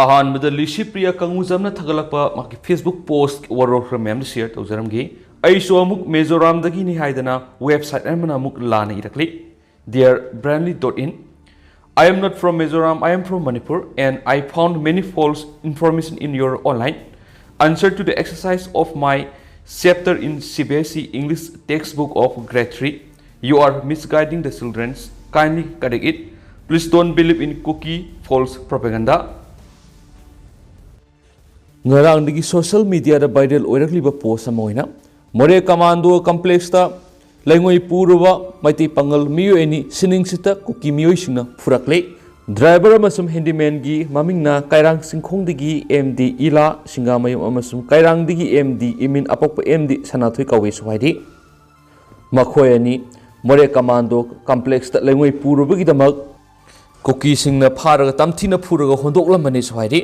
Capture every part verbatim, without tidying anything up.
ꯑꯍꯥꯟꯕꯗ ꯂꯤꯁꯤꯄ꯭ꯔꯤꯌꯥ ꯀꯪꯒꯨꯖꯝꯅ ꯊꯥꯒꯠꯂꯛꯄ ꯃꯍꯥꯛꯀꯤ Facebook post ꯋꯥꯔꯣꯜ ꯈꯔ ꯃꯌꯥꯝꯗ share ꯇꯧꯖꯔꯝꯒꯦ꯫ "ꯑꯩꯁꯨ ꯑꯃꯨꯛ ꯃꯤꯖꯣꯔꯥꯝꯗꯒꯤꯅꯤ" ꯍꯥꯏꯗꯅ website ꯑꯃꯅ ꯑꯃꯨꯛ ꯂꯥꯟꯅ ꯏꯔꯛꯂꯤ꯫ Dear Brandly dot in, "I am not from Mizoram, I am from Manipur, and I found many false information in your online answer to the exercise of my chapter in C B S E English textbook of grade three. You are misguiding the children. Kindly correct it. Please don't believe in Kuki false propaganda." ꯉꯔꯥꯡꯗꯒꯤ social mediaꯗ viral ꯑꯣꯏꯔꯛꯂꯤꯕ post ꯑꯃ ꯑꯣꯏꯅ, ꯃꯣꯔꯦ commando complexꯇ ꯂꯩꯉꯣꯏ ꯄꯨꯔꯨꯕ Meitei ꯄꯥꯉꯜ ꯃꯤꯑꯣꯏ ꯑꯅꯤ ꯁꯤꯅꯤꯡꯁꯤꯠꯇ ꯀꯨꯀꯤ ꯃꯤꯑꯣꯏꯁꯤꯡꯅ ꯐꯨꯔꯛꯂꯦ꯫ Driver ꯑꯃꯁꯨꯡ handymanꯒꯤ ꯃꯃꯤꯡꯅ ꯀꯥꯏꯔꯥꯡ ꯆꯤꯡꯈꯣꯡꯗꯒꯤ M D Ila ꯁꯤꯡꯒꯥꯃꯌꯨꯝ ꯑꯃꯁꯨꯡ ꯀꯥꯏꯔꯥꯡꯗꯒꯤ M D ꯏꯃꯤꯟ ꯑꯄꯣꯛꯄ M D ꯁꯅꯥꯊꯣꯏ ꯀꯧꯏꯁꯨ ꯍꯥꯏꯔꯤ꯫ ꯃꯈꯣꯏ ꯑꯅꯤ ꯃꯣꯔꯦ ꯀꯃꯥꯟꯗꯣ complexꯇ ꯂꯩꯉꯣꯏ ꯄꯨꯔꯨꯕꯒꯤꯗꯃꯛ ꯀꯨꯀꯤꯁꯤꯡꯅ ꯐꯥꯔꯒ ꯇꯝꯊꯤꯅ ꯐꯨꯔꯒ ꯍꯨꯟꯗꯣꯛꯂꯝꯕꯅꯤꯁꯨ ꯍꯥꯏꯔꯤ꯫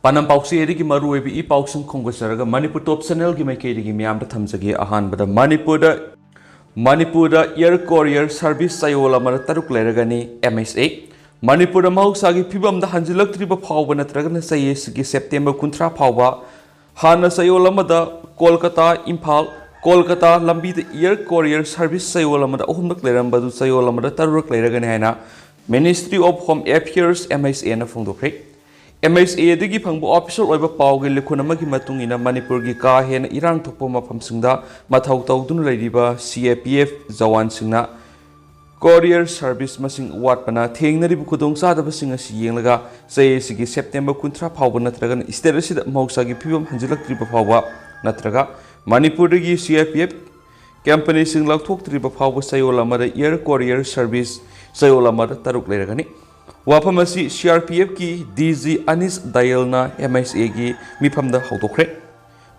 ꯄꯥꯟꯗꯝ ꯄꯥꯎꯆꯦꯗꯒꯤ ꯃꯔꯨꯑꯣꯏꯕ ꯏ ꯄꯥꯎꯁꯤꯡ ꯈꯣꯝꯒꯠꯆꯔꯒ Manipur Top Channelꯒꯤ ꯃꯥꯏꯀꯩꯗꯒꯤ ꯃꯤꯌꯥꯝꯗ ꯊꯝꯖꯒꯦ꯫ ꯑꯍꯥꯟꯕꯗ ꯃꯅꯤꯄꯨꯔꯗ, ꯃꯅꯤꯄꯨꯔꯗ air courier service ꯆꯌꯣꯜ ꯑꯃꯗ ꯇꯔꯨꯛ ꯂꯩꯔꯒꯅꯤ꯫ M H A, ꯃꯅꯤꯄꯨꯔꯗ ꯃꯍꯧꯁꯥꯒꯤ ꯐꯤꯕꯝꯗ ꯍꯟꯖꯤꯜꯂꯛꯇ꯭ꯔꯤꯕ ꯐꯥꯎꯕ ꯅꯠꯇ꯭ꯔꯒꯅ ꯆꯍꯤ ꯑꯁꯤꯒꯤ September ꯀꯨꯟꯊ꯭ꯔꯥ ꯐꯥꯎꯕ ꯍꯥꯟꯅ ꯆꯌꯣꯜ ꯑꯃꯗ ꯀꯣꯜꯀꯇꯥ, ꯏꯝꯐꯥꯜ, ꯀꯣꯜꯀꯇꯥ ꯂꯝꯕꯤꯗ air courier service ꯆꯌꯣꯜ ꯑꯃꯗ ꯑꯍꯨꯝꯂꯛ ꯂꯩꯔꯝꯕꯗꯨ ꯆꯌꯣꯜ ꯑꯃꯗ ꯇꯔꯨꯛꯂꯛ ꯂꯩꯔꯒꯅꯤ ꯍꯥꯏꯅ Ministry of Home Affairs, M H Aꯅ ꯐꯣꯡꯗꯣꯛꯈ꯭ꯔꯦ꯫ M H Aꯗꯒꯤ ꯐꯪꯕ official ꯑꯣꯏꯕ ꯄꯥꯎꯒꯤ ꯂꯤꯈꯨꯟ ꯑꯃꯒꯤ ꯃꯇꯨꯡ ꯏꯟꯅ, ꯃꯅꯤꯄꯨꯔꯒꯤ ꯀꯥ ꯍꯦꯟꯅ ꯏꯔꯥꯡ ꯊꯣꯛꯄ ꯃꯐꯝꯁꯤꯡꯗ ꯃꯊꯧ ꯇꯧꯗꯨꯅ ꯂꯩꯔꯤꯕ C A P F ꯖꯋꯥꯟꯁꯤꯡꯅ courier service ꯃꯁꯤꯡ ꯋꯥꯠꯄꯅ ꯊꯦꯡꯅꯔꯤꯕ ꯈꯨꯗꯣꯡꯆꯥꯗꯕꯁꯤꯡ ꯑꯁꯤ ꯌꯦꯡꯂꯒ, ꯆꯍꯤ ꯑꯁꯤꯒꯤ September ꯀꯨꯟꯊ꯭ꯔꯥ ꯐꯥꯎꯕ ꯅꯠꯇ꯭ꯔꯒꯅ state ꯑꯁꯤꯗ ꯃꯍꯧꯁꯥꯒꯤ ꯐꯤꯕꯝ ꯍꯟꯖꯤꯜꯂꯛꯇ꯭ꯔꯤꯕ ꯐꯥꯎꯕ ꯅꯠꯇ꯭ꯔꯒ ꯃꯅꯤꯄꯨꯔꯗꯒꯤ C A P F companyꯁꯤꯡ ꯂꯧꯊꯣꯛꯇ꯭ꯔꯤꯕ ꯐꯥꯎꯕ ꯆꯌꯣꯜ ꯑꯃꯗ air courier service ꯆꯌꯣꯜ ꯑꯃꯗ ꯇꯔꯨꯛ ꯂꯩꯔꯒꯅꯤ꯫ ꯋꯥꯐꯝ ꯑꯁꯤ C R P Fꯀꯤ D G ꯑꯅꯤꯁ ꯗꯌꯥꯜꯅ M H Aꯒꯤ ꯃꯤꯐꯝꯗ ꯍꯧꯗꯣꯛꯈ꯭ꯔꯦ꯫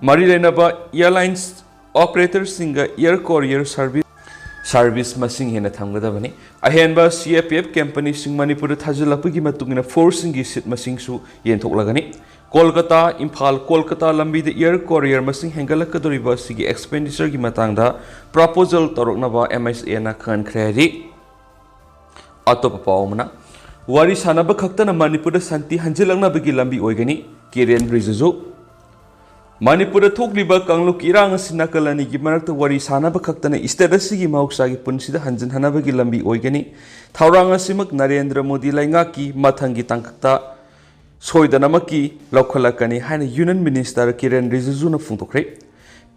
ꯃꯔꯤ ꯂꯩꯅꯕ airlines operatorꯁꯤꯡꯒ air courier service, service ꯃꯁꯤꯡ ꯍꯦꯟꯅ ꯊꯝꯒꯗꯕꯅꯤ꯫ ꯑꯍꯦꯟꯕ C A P F companyꯁꯤꯡ ꯃꯅꯤꯄꯨꯔꯗ ꯊꯥꯖꯤꯜꯂꯛꯄꯒꯤ ꯃꯇꯨꯡ ꯏꯟꯅ forceꯁꯤꯡꯒꯤ seat ꯃꯁꯤꯡꯁꯨ ꯌꯦꯟꯊꯣꯛꯂꯒꯅꯤ꯫ ꯀꯣꯜꯀꯇꯥ, ꯏꯝꯐꯥꯜ, ꯀꯣꯜꯀꯇꯥ ꯂꯝꯕꯤꯗ air courier ꯃꯁꯤꯡ ꯍꯦꯟꯒꯠꯂꯛꯀꯗꯧꯔꯤꯕ ꯑꯁꯤꯒꯤ expenditureꯒꯤ ꯃꯇꯥꯡꯗ proposal ꯇꯧꯔꯛꯅꯕ M H Aꯅ ꯈꯪꯍꯟꯈ꯭ꯔꯦ ꯍꯥꯏꯔꯤ꯫ ꯑꯇꯣꯞꯄ ꯄꯥꯎ ꯑꯃꯅ, ꯋꯥꯔꯤ ꯁꯥꯟꯅꯕ ꯈꯛꯇꯅ ꯃꯅꯤꯄꯨꯔꯗ ꯁꯥꯟꯇꯤ ꯍꯟꯖꯤꯜꯂꯛꯅꯕꯒꯤ ꯂꯝꯕꯤ ꯑꯣꯏꯒꯅꯤ, ꯀꯤꯔꯦꯟ ꯔꯤꯖꯤꯖꯨ꯫ ꯃꯅꯤꯄꯨꯔꯗ ꯊꯣꯛꯂꯤꯕ ꯀꯥꯡꯂꯨꯞꯀꯤ ꯏꯔꯥꯡ ꯑꯁꯤ ꯅꯥꯀꯜ ꯑꯅꯤꯒꯤ ꯃꯔꯛꯇ ꯋꯥꯔꯤ ꯁꯥꯟꯅꯕ ꯈꯛꯇꯅ state ꯑꯁꯤꯒꯤ ꯃꯍꯧꯁꯥꯒꯤ ꯄꯨꯟꯁꯤꯗ ꯍꯟꯖꯤꯟꯍꯟꯅꯕꯒꯤ ꯂꯝꯕꯤ ꯑꯣꯏꯒꯅꯤ꯫ ꯊꯧꯔꯥꯡ ꯑꯁꯤꯃꯛ ꯅꯔꯦꯟꯗ꯭ꯔ ꯃꯣꯗꯤ ꯂꯩꯉꯥꯛꯀꯤ ꯃꯊꯪꯒꯤ ꯇꯥꯡꯀꯛꯇ ꯁꯣꯏꯗꯅꯃꯛꯀꯤ ꯂꯧꯈꯠꯂꯛꯀꯅꯤ ꯍꯥꯏꯅ Union Minister ꯀꯤꯔꯦꯟ ꯔꯤꯖꯤꯖꯨꯅ ꯐꯣꯡꯗꯣꯛꯈ꯭ꯔꯦ꯫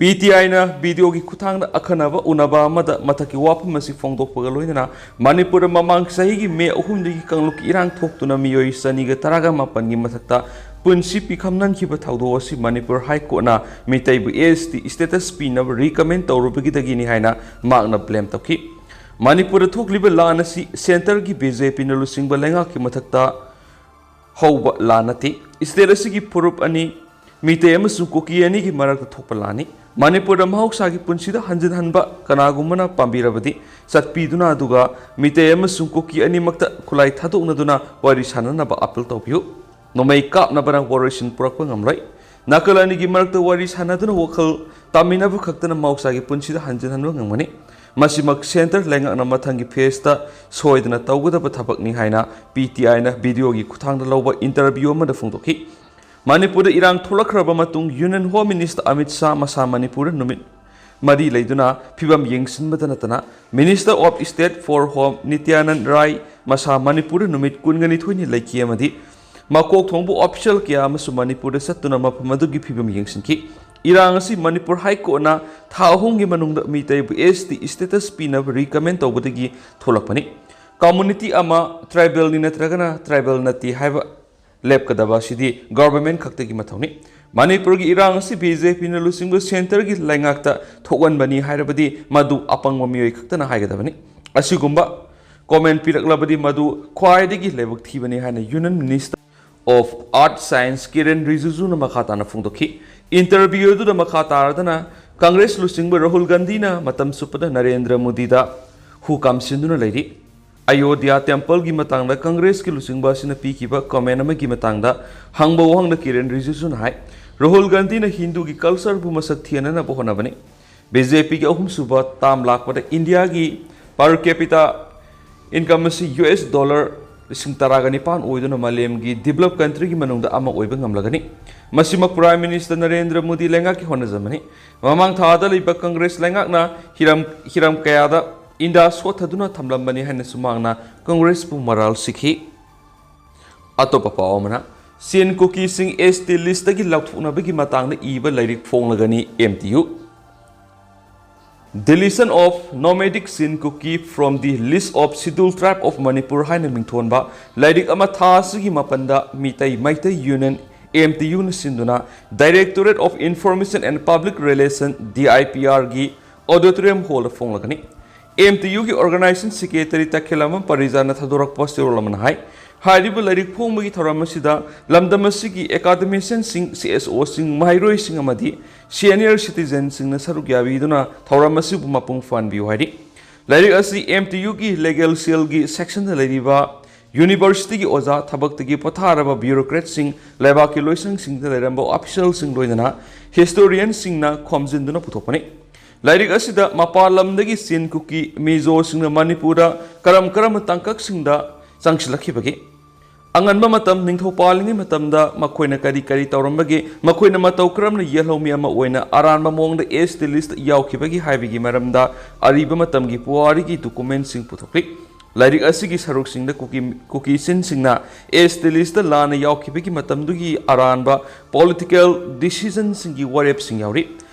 ꯄꯤ ꯇꯤ ꯑꯥꯏꯅ ꯚꯤꯗꯤꯑꯣꯒꯤ ꯈꯨꯠꯊꯥꯡꯗ ꯑꯈꯟꯅꯕ ꯎꯅꯕ ꯑꯃꯗ ꯃꯊꯛꯀꯤ ꯋꯥꯐꯝ ꯑꯁꯤ ꯐꯣꯡꯗꯣꯛꯄꯒ ꯂꯣꯏꯅꯅ ꯃꯅꯤꯄꯨꯔꯗ ꯃꯃꯥꯡ ꯆꯍꯤꯒꯤ ꯃꯦ ꯑꯍꯨꯝꯗꯒꯤ ꯀꯥꯡꯂꯨꯞꯀꯤ ꯏꯔꯥꯡ ꯊꯣꯛꯇꯨꯅ ꯃꯤꯑꯣꯏ ꯆꯅꯤꯒ ꯇꯔꯥꯒ ꯃꯥꯄꯟꯒꯤ ꯃꯊꯛꯇ ꯄꯨꯟꯁꯤ ꯄꯤꯈꯝ ꯅꯟꯈꯤꯕ ꯊꯧꯗꯣꯛ ꯑꯁꯤ Manipur High Courtꯅ ꯃꯤꯇꯩꯕꯨ S T status ꯄꯤꯅꯕ recommend ꯇꯧꯔꯨꯕꯒꯤꯗꯒꯤꯅꯤ ꯍꯥꯏꯅ ꯃꯍꯥꯛꯅ blame ꯇꯧꯈꯤ꯫ ꯃꯅꯤꯄꯨꯔꯗ ꯊꯣꯛꯂꯤꯕ ꯂꯥꯟ ꯑꯁꯤ centreꯒꯤ B J Pꯅ ꯂꯨꯆꯤꯡꯕ ꯂꯩꯉꯥꯛꯀꯤ ꯃꯊꯛꯇ ꯍꯧꯕ ꯂꯥꯟ ꯅꯠꯇꯦ꯫ State ꯑꯁꯤꯒꯤ ꯐꯨꯔꯨꯞ ꯑꯅꯤ, ꯃꯤꯇꯩ ꯑꯃꯁꯨꯡ ꯀꯨꯀꯤ ꯑꯅꯤꯒꯤ ꯃꯔꯛꯇ ꯊꯣꯛꯄ ꯂꯥꯟꯅꯤ꯫ ꯃꯅꯤꯄꯨꯔꯗ ꯃꯍꯧꯁꯥꯒꯤ ꯄꯨꯟꯁꯤꯗ ꯍꯟꯖꯤꯟꯍꯟꯕ ꯀꯅꯥꯒꯨꯝꯕꯅ ꯄꯥꯝꯕꯤꯔꯕꯗꯤ ꯆꯠꯄꯤꯗꯨꯅ, ꯑꯗꯨꯒ ꯃꯤꯇꯩ ꯑꯃꯁꯨꯡ ꯀꯨꯀꯤ ꯑꯅꯤꯃꯛꯇ ꯈꯨꯠꯂꯥꯏ ꯊꯥꯗꯣꯛꯅꯗꯨꯅ ꯋꯥꯔꯤ ꯁꯥꯟꯅꯅꯕ appeal ꯇꯧꯕꯤꯌꯨ꯫ ꯅꯣꯡꯃꯩ ꯀꯥꯞꯅꯕꯅ ꯋꯥꯔꯣꯏꯁꯤꯟ ꯄꯨꯔꯛꯄ ꯉꯝꯂꯣꯏ꯫ ꯅꯥꯀꯜ ꯑꯅꯤꯒꯤ ꯃꯔꯛꯇ ꯋꯥꯔꯤ ꯁꯥꯟꯅꯗꯨꯅ ꯋꯥꯈꯜ ꯇꯥꯃꯤꯟꯅꯕ ꯈꯛꯇꯅ ꯃꯍꯧꯁꯥꯒꯤ ꯄꯨꯟꯁꯤꯗ ꯍꯟꯖꯤꯟꯍꯟꯕ ꯉꯝꯒꯅꯤ꯫ ꯃꯁꯤꯃꯛ centre ꯂꯩꯉꯥꯛꯅ ꯃꯊꯪꯒꯤ phaseꯇ ꯁꯣꯏꯗꯅ ꯇꯧꯒꯗꯕ ꯊꯕꯛꯅꯤ ꯍꯥꯏꯅ P T Iꯅ videoꯒꯤ ꯈꯨꯠꯊꯥꯡꯗ ꯂꯧꯕ interview ꯑꯃꯗ ꯐꯣꯡꯗꯣꯛꯈꯤ꯫ ꯃꯅꯤꯄꯨꯔꯗ ꯏꯔꯥꯡ ꯊꯣꯛꯂꯛꯈ꯭ꯔꯕ ꯃꯇꯨꯡ Union Home Minister Amit Shah ꯃꯁꯥ ꯃꯅꯤꯄꯨꯔꯗ ꯅꯨꯃꯤꯠ ꯃꯔꯤ ꯂꯩꯗꯨꯅ ꯐꯤꯕꯝ ꯌꯦꯡꯁꯤꯟꯕꯗ ꯅꯠꯇꯅ Minister of State for Home ꯅꯤꯇ꯭ꯌꯥꯅꯟꯗ ꯔꯥꯏ ꯃꯁꯥ ꯃꯅꯤꯄꯨꯔꯗ ꯅꯨꯃꯤꯠ ꯀꯨꯟꯒ ꯅꯤꯊꯣꯏꯅꯤ ꯂꯩꯈꯤ ꯑꯃꯗꯤ ꯃꯀꯣꯛ ꯊꯣꯡꯕ official ꯀꯌꯥ ꯑꯃꯁꯨ ꯃꯅꯤꯄꯨꯔꯗ ꯆꯠꯇꯨꯅ ꯃꯐꯝ ꯑꯗꯨꯒꯤ ꯐꯤꯕꯝ ꯌꯦꯡꯁꯤꯟꯈꯤ꯫ ꯏꯔꯥꯡ ꯑꯁꯤ ꯃꯅꯤꯄꯨꯔ High Courtꯅ ꯊꯥ ꯑꯍꯨꯝꯒꯤ ꯃꯅꯨꯡꯗ ꯃꯤꯇꯩꯕꯨ S T status ꯄꯤꯅꯕ recommend ꯇꯧꯕꯗꯒꯤ ꯊꯣꯛꯂꯛꯄꯅꯤ꯫ Community ꯑꯃ tribalꯅꯤ ꯅꯠꯇ꯭ꯔꯒꯅ tribal ꯅꯠꯇꯦ ꯍꯥꯏꯕ ꯂꯦꯞꯀꯗꯕ ꯑꯁꯤꯗꯤ government ꯈꯛꯇꯒꯤ ꯃꯊꯧꯅꯤ꯫ ꯃꯅꯤꯄꯨꯔꯒꯤ ꯏꯔꯥꯡ ꯑꯁꯤ B J Pꯅ ꯂꯨꯆꯤꯡꯕ centreꯒꯤ ꯂꯩꯉꯥꯛꯇ ꯊꯣꯛꯍꯟꯕꯅꯤ ꯍꯥꯏꯔꯕꯗꯤ ꯃꯗꯨ ꯑꯄꯪꯕ ꯃꯤꯑꯣꯏ ꯈꯛꯇꯅ ꯍꯥꯏꯒꯗꯕꯅꯤ꯫ ꯑꯁꯤꯒꯨꯝꯕ comment ꯄꯤꯔꯛꯂꯕꯗꯤ ꯃꯗꯨ ꯈ꯭ꯋꯥꯏꯗꯒꯤ ꯂꯥꯏꯕꯛ ꯊꯤꯕꯅꯤ ꯍꯥꯏꯅ Union Minister of Earth Science ꯀꯤꯔꯦꯟ ꯔꯤꯖꯤꯖꯨꯅ ꯃꯈꯥ ꯇꯥꯅ ꯐꯣꯡꯗꯣꯛꯈꯤ꯫ Interview ꯑꯗꯨꯗ ꯃꯈꯥ ꯇꯥꯔꯗꯅ Congress ꯂꯨꯆꯤꯡꯕ ꯔꯥꯍꯨꯜ ꯒꯥꯟꯙꯤꯅ ꯃꯇꯝ ꯆꯨꯞꯄꯗ ꯅꯔꯦꯟꯗ꯭ꯔ ꯃꯣꯗꯤꯗ ꯍꯨ ꯀꯥꯝꯁꯤꯟꯗꯨꯅ ꯂꯩꯔꯤ꯫ ꯑꯌꯣꯙ꯭ꯌꯥ templeꯒꯤ ꯃꯇꯥꯡꯗ Congressꯀꯤ ꯂꯨꯆꯤꯡꯕ ꯑꯁꯤꯅ ꯄꯤꯈꯤꯕ comment ꯑꯃꯒꯤ ꯃꯇꯥꯡꯗ ꯍꯪꯕ ꯋꯥꯍꯪꯗ ꯀꯤꯔꯦꯟ ꯔꯤꯖꯤꯖꯨꯅ ꯍꯥꯏ, ꯔꯥꯍꯨꯜ ꯒꯥꯟꯙꯤꯅ ꯍꯤꯟꯗꯨꯒꯤ cultureꯕꯨ ꯃꯁꯛ ꯊꯤꯍꯟꯅꯕ ꯍꯣꯠꯅꯕꯅꯤ꯫ B J Pꯒꯤ ꯑꯍꯨꯝꯁꯨꯕ term ꯂꯥꯛꯄꯗ Indiaꯒꯤ per capita income ꯑꯁꯤ U S dollar ꯂꯤꯁꯤꯡ ꯇꯔꯥꯒ ꯅꯤꯄꯥꯟ ꯑꯣꯏꯗꯨꯅ ꯃꯥꯂꯦꯝꯒꯤ developed countryꯒꯤ ꯃꯅꯨꯡꯗ ꯑꯃ ꯑꯣꯏꯕ ꯉꯝꯂꯒꯅꯤ꯫ ꯃꯁꯤꯃꯛ Prime Minister ꯅꯔꯦꯟꯗ꯭ꯔ ꯃꯣꯗꯤ ꯂꯩꯉꯥꯛꯀꯤ ꯍꯣꯠꯅꯖꯃꯅꯤ꯫ ꯃꯃꯥꯡ ꯊꯥꯗ ꯂꯩꯕ Congress ꯂꯩꯉꯥꯛꯅ ꯍꯤꯔꯝ, ꯍꯤꯔꯝ ꯀꯌꯥꯗ ꯏꯟꯗꯤꯌꯥ ꯁꯣꯠꯊꯗꯨꯅ ꯊꯝꯂꯝꯕꯅꯤ ꯍꯥꯏꯅꯁꯨ ꯃꯍꯥꯛꯅ Congressꯄꯨ ꯃꯔꯥꯜ ꯁꯤꯈꯤ꯫ ꯑꯇꯣꯞꯄ ꯄꯥꯎ ꯑꯃꯅ, Chin ꯀꯨꯀꯤꯁꯤꯡ S T listꯇꯒꯤ ꯂꯧꯊꯣꯛꯅꯕꯒꯤ ꯃꯇꯥꯡꯗ ꯏꯕ ꯂꯥꯏꯔꯤꯛ ꯐꯣꯡꯂꯒꯅꯤ M T U꯫ Deletion of Nomadic Chin Kuki from the List of Scheduled Tribe of Manipur ꯍꯥꯏꯅ ꯃꯤꯡꯊꯣꯟꯕ ꯂꯥꯏꯔꯤꯛ ꯑꯃ ꯊꯥ ꯑꯁꯤꯒꯤ ꯃꯥꯄꯟꯗ Meitei Meitei Union, M T Uꯅ ꯁꯤꯟꯗꯨꯅ Directorate of Information and Public Relation, D I P Rꯒꯤ Auditorium Hallꯗ ꯐꯣꯡꯂꯒꯅꯤ꯫ M T Uꯒꯤ Organization Secretary ꯇꯈꯦꯂꯝꯕꯝ ꯄꯔꯤꯖꯥꯅ ꯊꯥꯗꯣꯔꯛꯄ ꯆꯦꯔꯣꯜ ꯑꯃꯅ ꯍꯥꯏ, ꯍꯥꯏꯔꯤꯕ ꯂꯥꯏꯔꯤꯛ ꯐꯣꯡꯕꯒꯤ ꯊꯧꯔꯝ ꯑꯁꯤꯗ ꯂꯝꯗꯝ ꯑꯁꯤꯒꯤ academicianꯁꯤꯡ, C S Oꯁꯤꯡ, ꯃꯍꯩꯔꯣꯏꯁꯤꯡ ꯑꯃꯗꯤ senior citizenꯁꯤꯡꯅ ꯁꯔꯨꯛ ꯌꯥꯕꯤꯗꯨꯅ ꯊꯧꯔꯝ ꯑꯁꯤꯕꯨ ꯃꯄꯨꯡ ꯐꯥꯍꯟꯕꯤꯌꯨ ꯍꯥꯏꯔꯤ꯫ ꯂꯥꯏꯔꯤꯛ ꯑꯁꯤ M T Uꯒꯤ Legal Cellꯒꯤ sectionꯗ ꯂꯩꯔꯤꯕ universityꯒꯤ ꯑꯣꯖꯥ, ꯊꯕꯛꯇꯒꯤ ꯄꯣꯊꯥꯔꯕ bureaucratꯁꯤꯡ, ꯂꯩꯕꯥꯛꯀꯤ ꯂꯣꯏꯁꯪꯁꯤꯡꯗ ꯂꯩꯔꯝꯕ officialꯁꯤꯡ, ꯂꯣꯏꯅꯅ historianꯁꯤꯡꯅ ꯈꯣꯝꯖꯤꯟꯗꯨꯅ ꯄꯨꯊꯣꯛꯄꯅꯤ꯫ ꯂꯥꯏꯔꯤꯛ ꯑꯁꯤꯗ ꯃꯄꯥꯟ ꯂꯝꯗꯒꯤ ꯆꯤꯟ ꯀꯨꯀꯤ ꯃꯤꯖꯣꯁꯤꯡꯅ ꯃꯅꯤꯄꯨꯔꯗ ꯀꯔꯝ ꯀꯔꯝꯕ ꯇꯥꯡꯀꯛꯁꯤꯡꯗ ꯆꯪꯁꯤꯜꯂꯛꯈꯤꯕꯒꯦ, ꯑꯉꯟꯕ ꯃꯇꯝ ꯅꯤꯡꯊꯧ ꯄꯥꯜꯂꯤꯉꯩ ꯃꯇꯝꯗ ꯃꯈꯣꯏꯅ ꯀꯔꯤ ꯀꯔꯤ ꯇꯧꯔꯝꯕꯒꯦ, ꯃꯈꯣꯏꯅ ꯃꯇꯧ ꯀꯔꯝꯅ ꯌꯦꯜꯍꯧꯃꯤ ꯑꯃ ꯑꯣꯏꯅ ꯑꯔꯥꯟꯕ ꯃꯑꯣꯡꯗ S T list ꯌꯥꯎꯈꯤꯕꯒꯦ ꯍꯥꯏꯕꯒꯤ ꯃꯔꯝꯗ ꯑꯔꯤꯕ ꯃꯇꯝꯒꯤ ꯄꯨꯋꯥꯔꯤꯒꯤ documentꯁꯤꯡ ꯄꯨꯊꯣꯛꯂꯤ꯫ ꯂꯥꯏꯔꯤꯛ ꯑꯁꯤꯒꯤ ꯁꯔꯨꯛꯁꯤꯡꯗ ꯀꯨꯀꯤ, ꯀꯨꯀꯤ ꯆꯤꯟꯁꯤꯡꯅ S T listꯇ ꯂꯥꯟꯅ ꯌꯥꯎꯈꯤꯕꯒꯤ ꯃꯇꯝꯗꯨꯒꯤ ꯑꯔꯥꯟꯕ political decisionꯁꯤꯡꯒꯤ ꯋꯥꯔꯦꯞꯁꯤꯡ ꯌꯥꯎꯔꯤ꯫